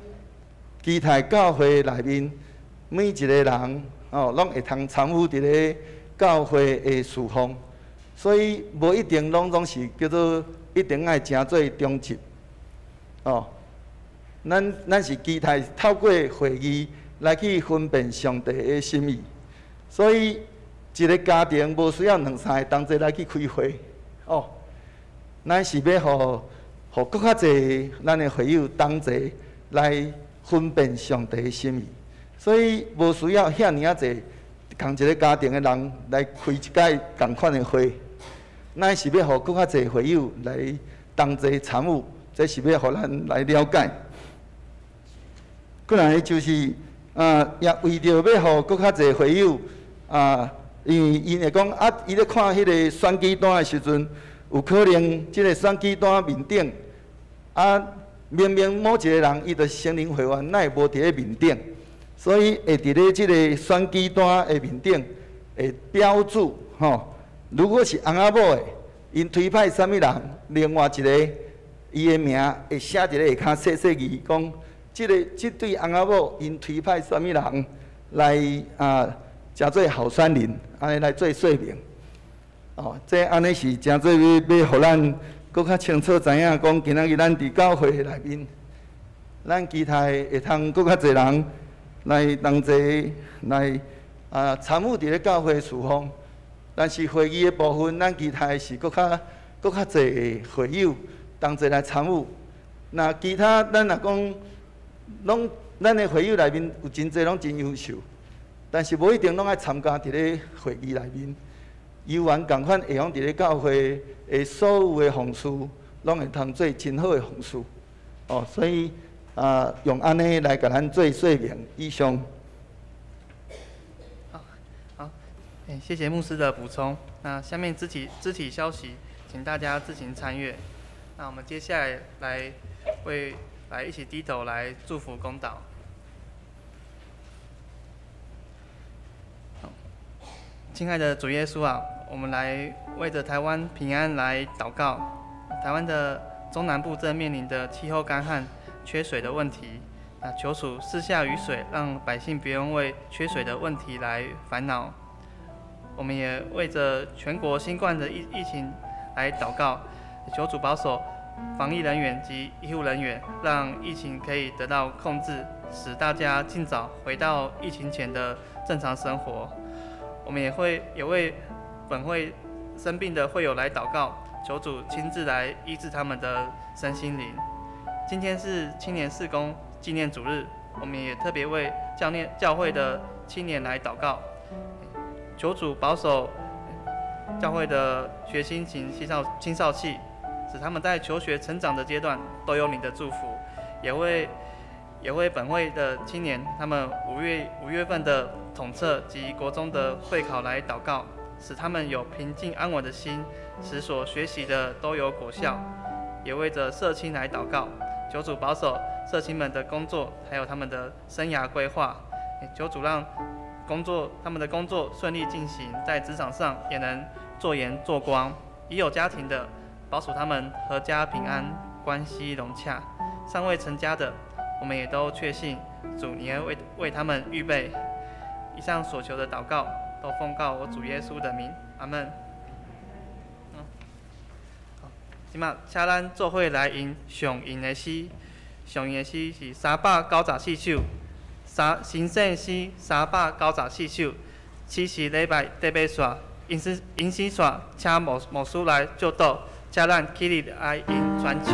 基泰教会内面每一个人吼，拢会通参与伫咧教会的事奉，所以无一定拢总是叫做一定爱成做长执。哦，咱是期待透过会议来去分辨上帝的心意，所以一个家庭无需要两三个同齐来去开会，哦，咱是欲予予阁较济咱的会友同齐来分辨上帝的心意，所以无需要遐尔仔济仝一个家庭的人来开一摆仝款的会，咱是欲予阁较济会友来同齐参与，这是欲予咱来了解。过来就是啊，也为著欲予阁较济会友啊，因为𪜶会讲啊，伊咧看彼个选举单的时阵，有可能这个选举单面顶啊，明明某一个人伊就是承认会员，哪会无伫咧面顶？所以会伫咧这个选举单的面顶会标注吼，如果是翁仔某的，𪜶推派啥物人，另外一个伊的名会写伫咧下跤细细字，讲这个这对翁仔某𪜶推派啥物人来啊，成做候选人，按呢来做说明。哦，这按呢是成做欲欲予咱阁较清楚知影，讲今仔日咱伫教会内面，咱期待会通阁较济人来同齐来啊参与伫咧教会事奉。但是会议的部分，咱期待是阁较济会友同齐来参与。那其他咱若讲，拢咱的会友内面有真济拢真优秀，但是无一定拢爱参加伫咧会议内面。犹原仝款会用伫咧教会的所有的奉事，拢会通做真好的奉事。哦，所以啊，用按呢来共咱做说明。以上。好，好，谢谢牧师的补充。那下面肢体消息，请大家自行参阅。那我们接下来来为来一起低头来祝福公祷。好，亲爱的主耶稣啊，我们来为着台湾平安来祷告。台湾的中南部正面临的气候干旱、缺水的问题，那求主赐下雨水，让百姓不用为缺水的问题来烦恼。我们也为着全国新冠的疫情来祷告，求主保守防疫人员及医护人员，让疫情可以得到控制，使大家尽早回到疫情前的正常生活。我们也为本会生病的会友来祷告，求主亲自来医治他们的身心灵。今天是青年事工纪念主日，我们也特别为教会的青年来祷告，求主保守教会的学青及青少期，使他们在求学成长的阶段都有你的祝福。也为本会的青年，他们5月份的统测及国中的会考来祷告，使他们有平静安稳的心，使所学习的都有果效。也为着社青来祷告，求主保守社青们的工作，还有他们的生涯规划。求主让他们的工作顺利进行，在职场上也能做盐做光。已有家庭的，保守他们阖家平安，关系融洽。尚未成家的，我们也都确信主你会为他们预备。以上所求的祷告，都奉告我主耶稣的名，阿门。好，这马请咱做伙来吟上咏的诗，上咏的诗是394首，三神圣诗394首。此时礼拜得欲煞，迎新煞，请牧师来祝祷，请咱起立来用传手。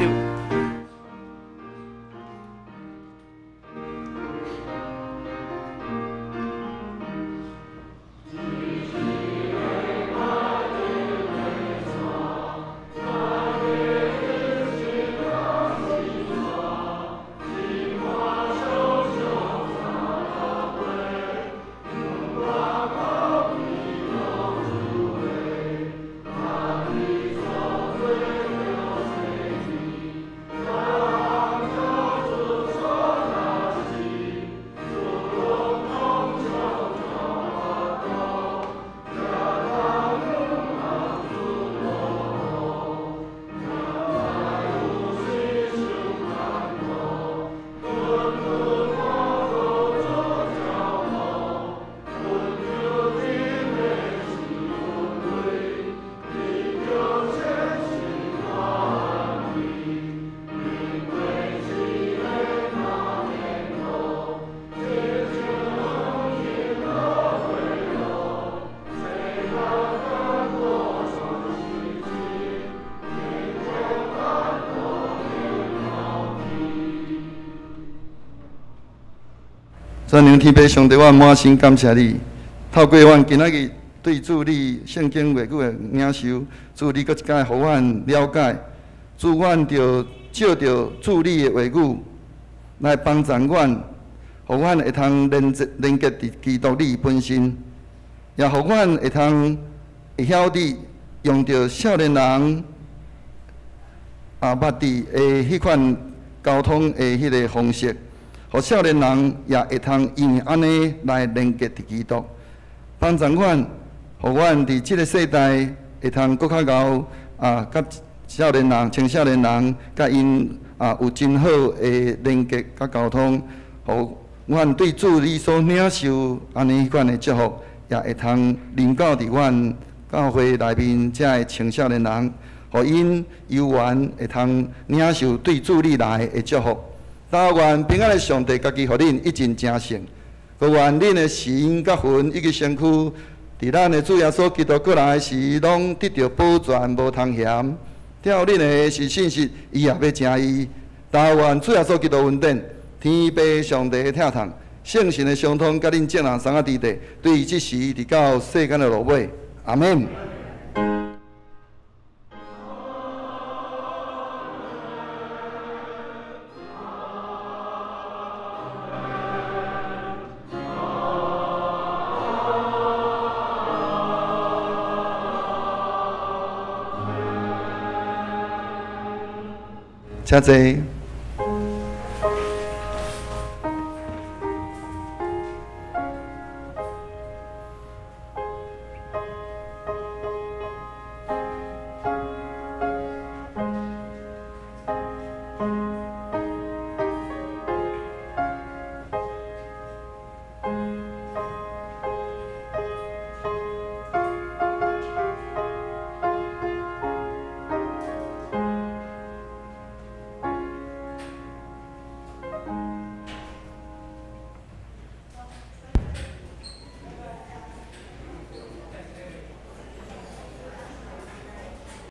全能天父上帝，我满心感谢你。透过阮今仔日对主你圣经话语的领受，主你阁一摆予阮了解，主阮著借著主你的话语来帮助阮，予阮会通连结伫基督你本身，也予阮会通会晓得用著少年人啊捌伫的彼款交通的彼个方式。予少年人也会通因为按呢来连结伫基督，帮助阮，予阮伫这个世代会通阁较𠢕啊，佮少年人、青少年人，佮𪜶啊有真好的连结佮沟通，予阮对主你所领受按呢彼款的祝福，也会通临到伫阮教会内面遮的青少年人，予𪜶有缘会通领受对主你来的祝福。但愿平安的上帝家己予恁一尽成圣，阁愿恁的心佮魂以及身躯，伫咱的主耶稣基督过来时，拢得著保全，无通嫌。照恁的是信实，伊也欲成义。但愿主耶稣基督恩典，天父上帝的疼痛，圣神的相通，佮恁众人三个弟弟，对这时直到世间的落尾，阿们。请坐。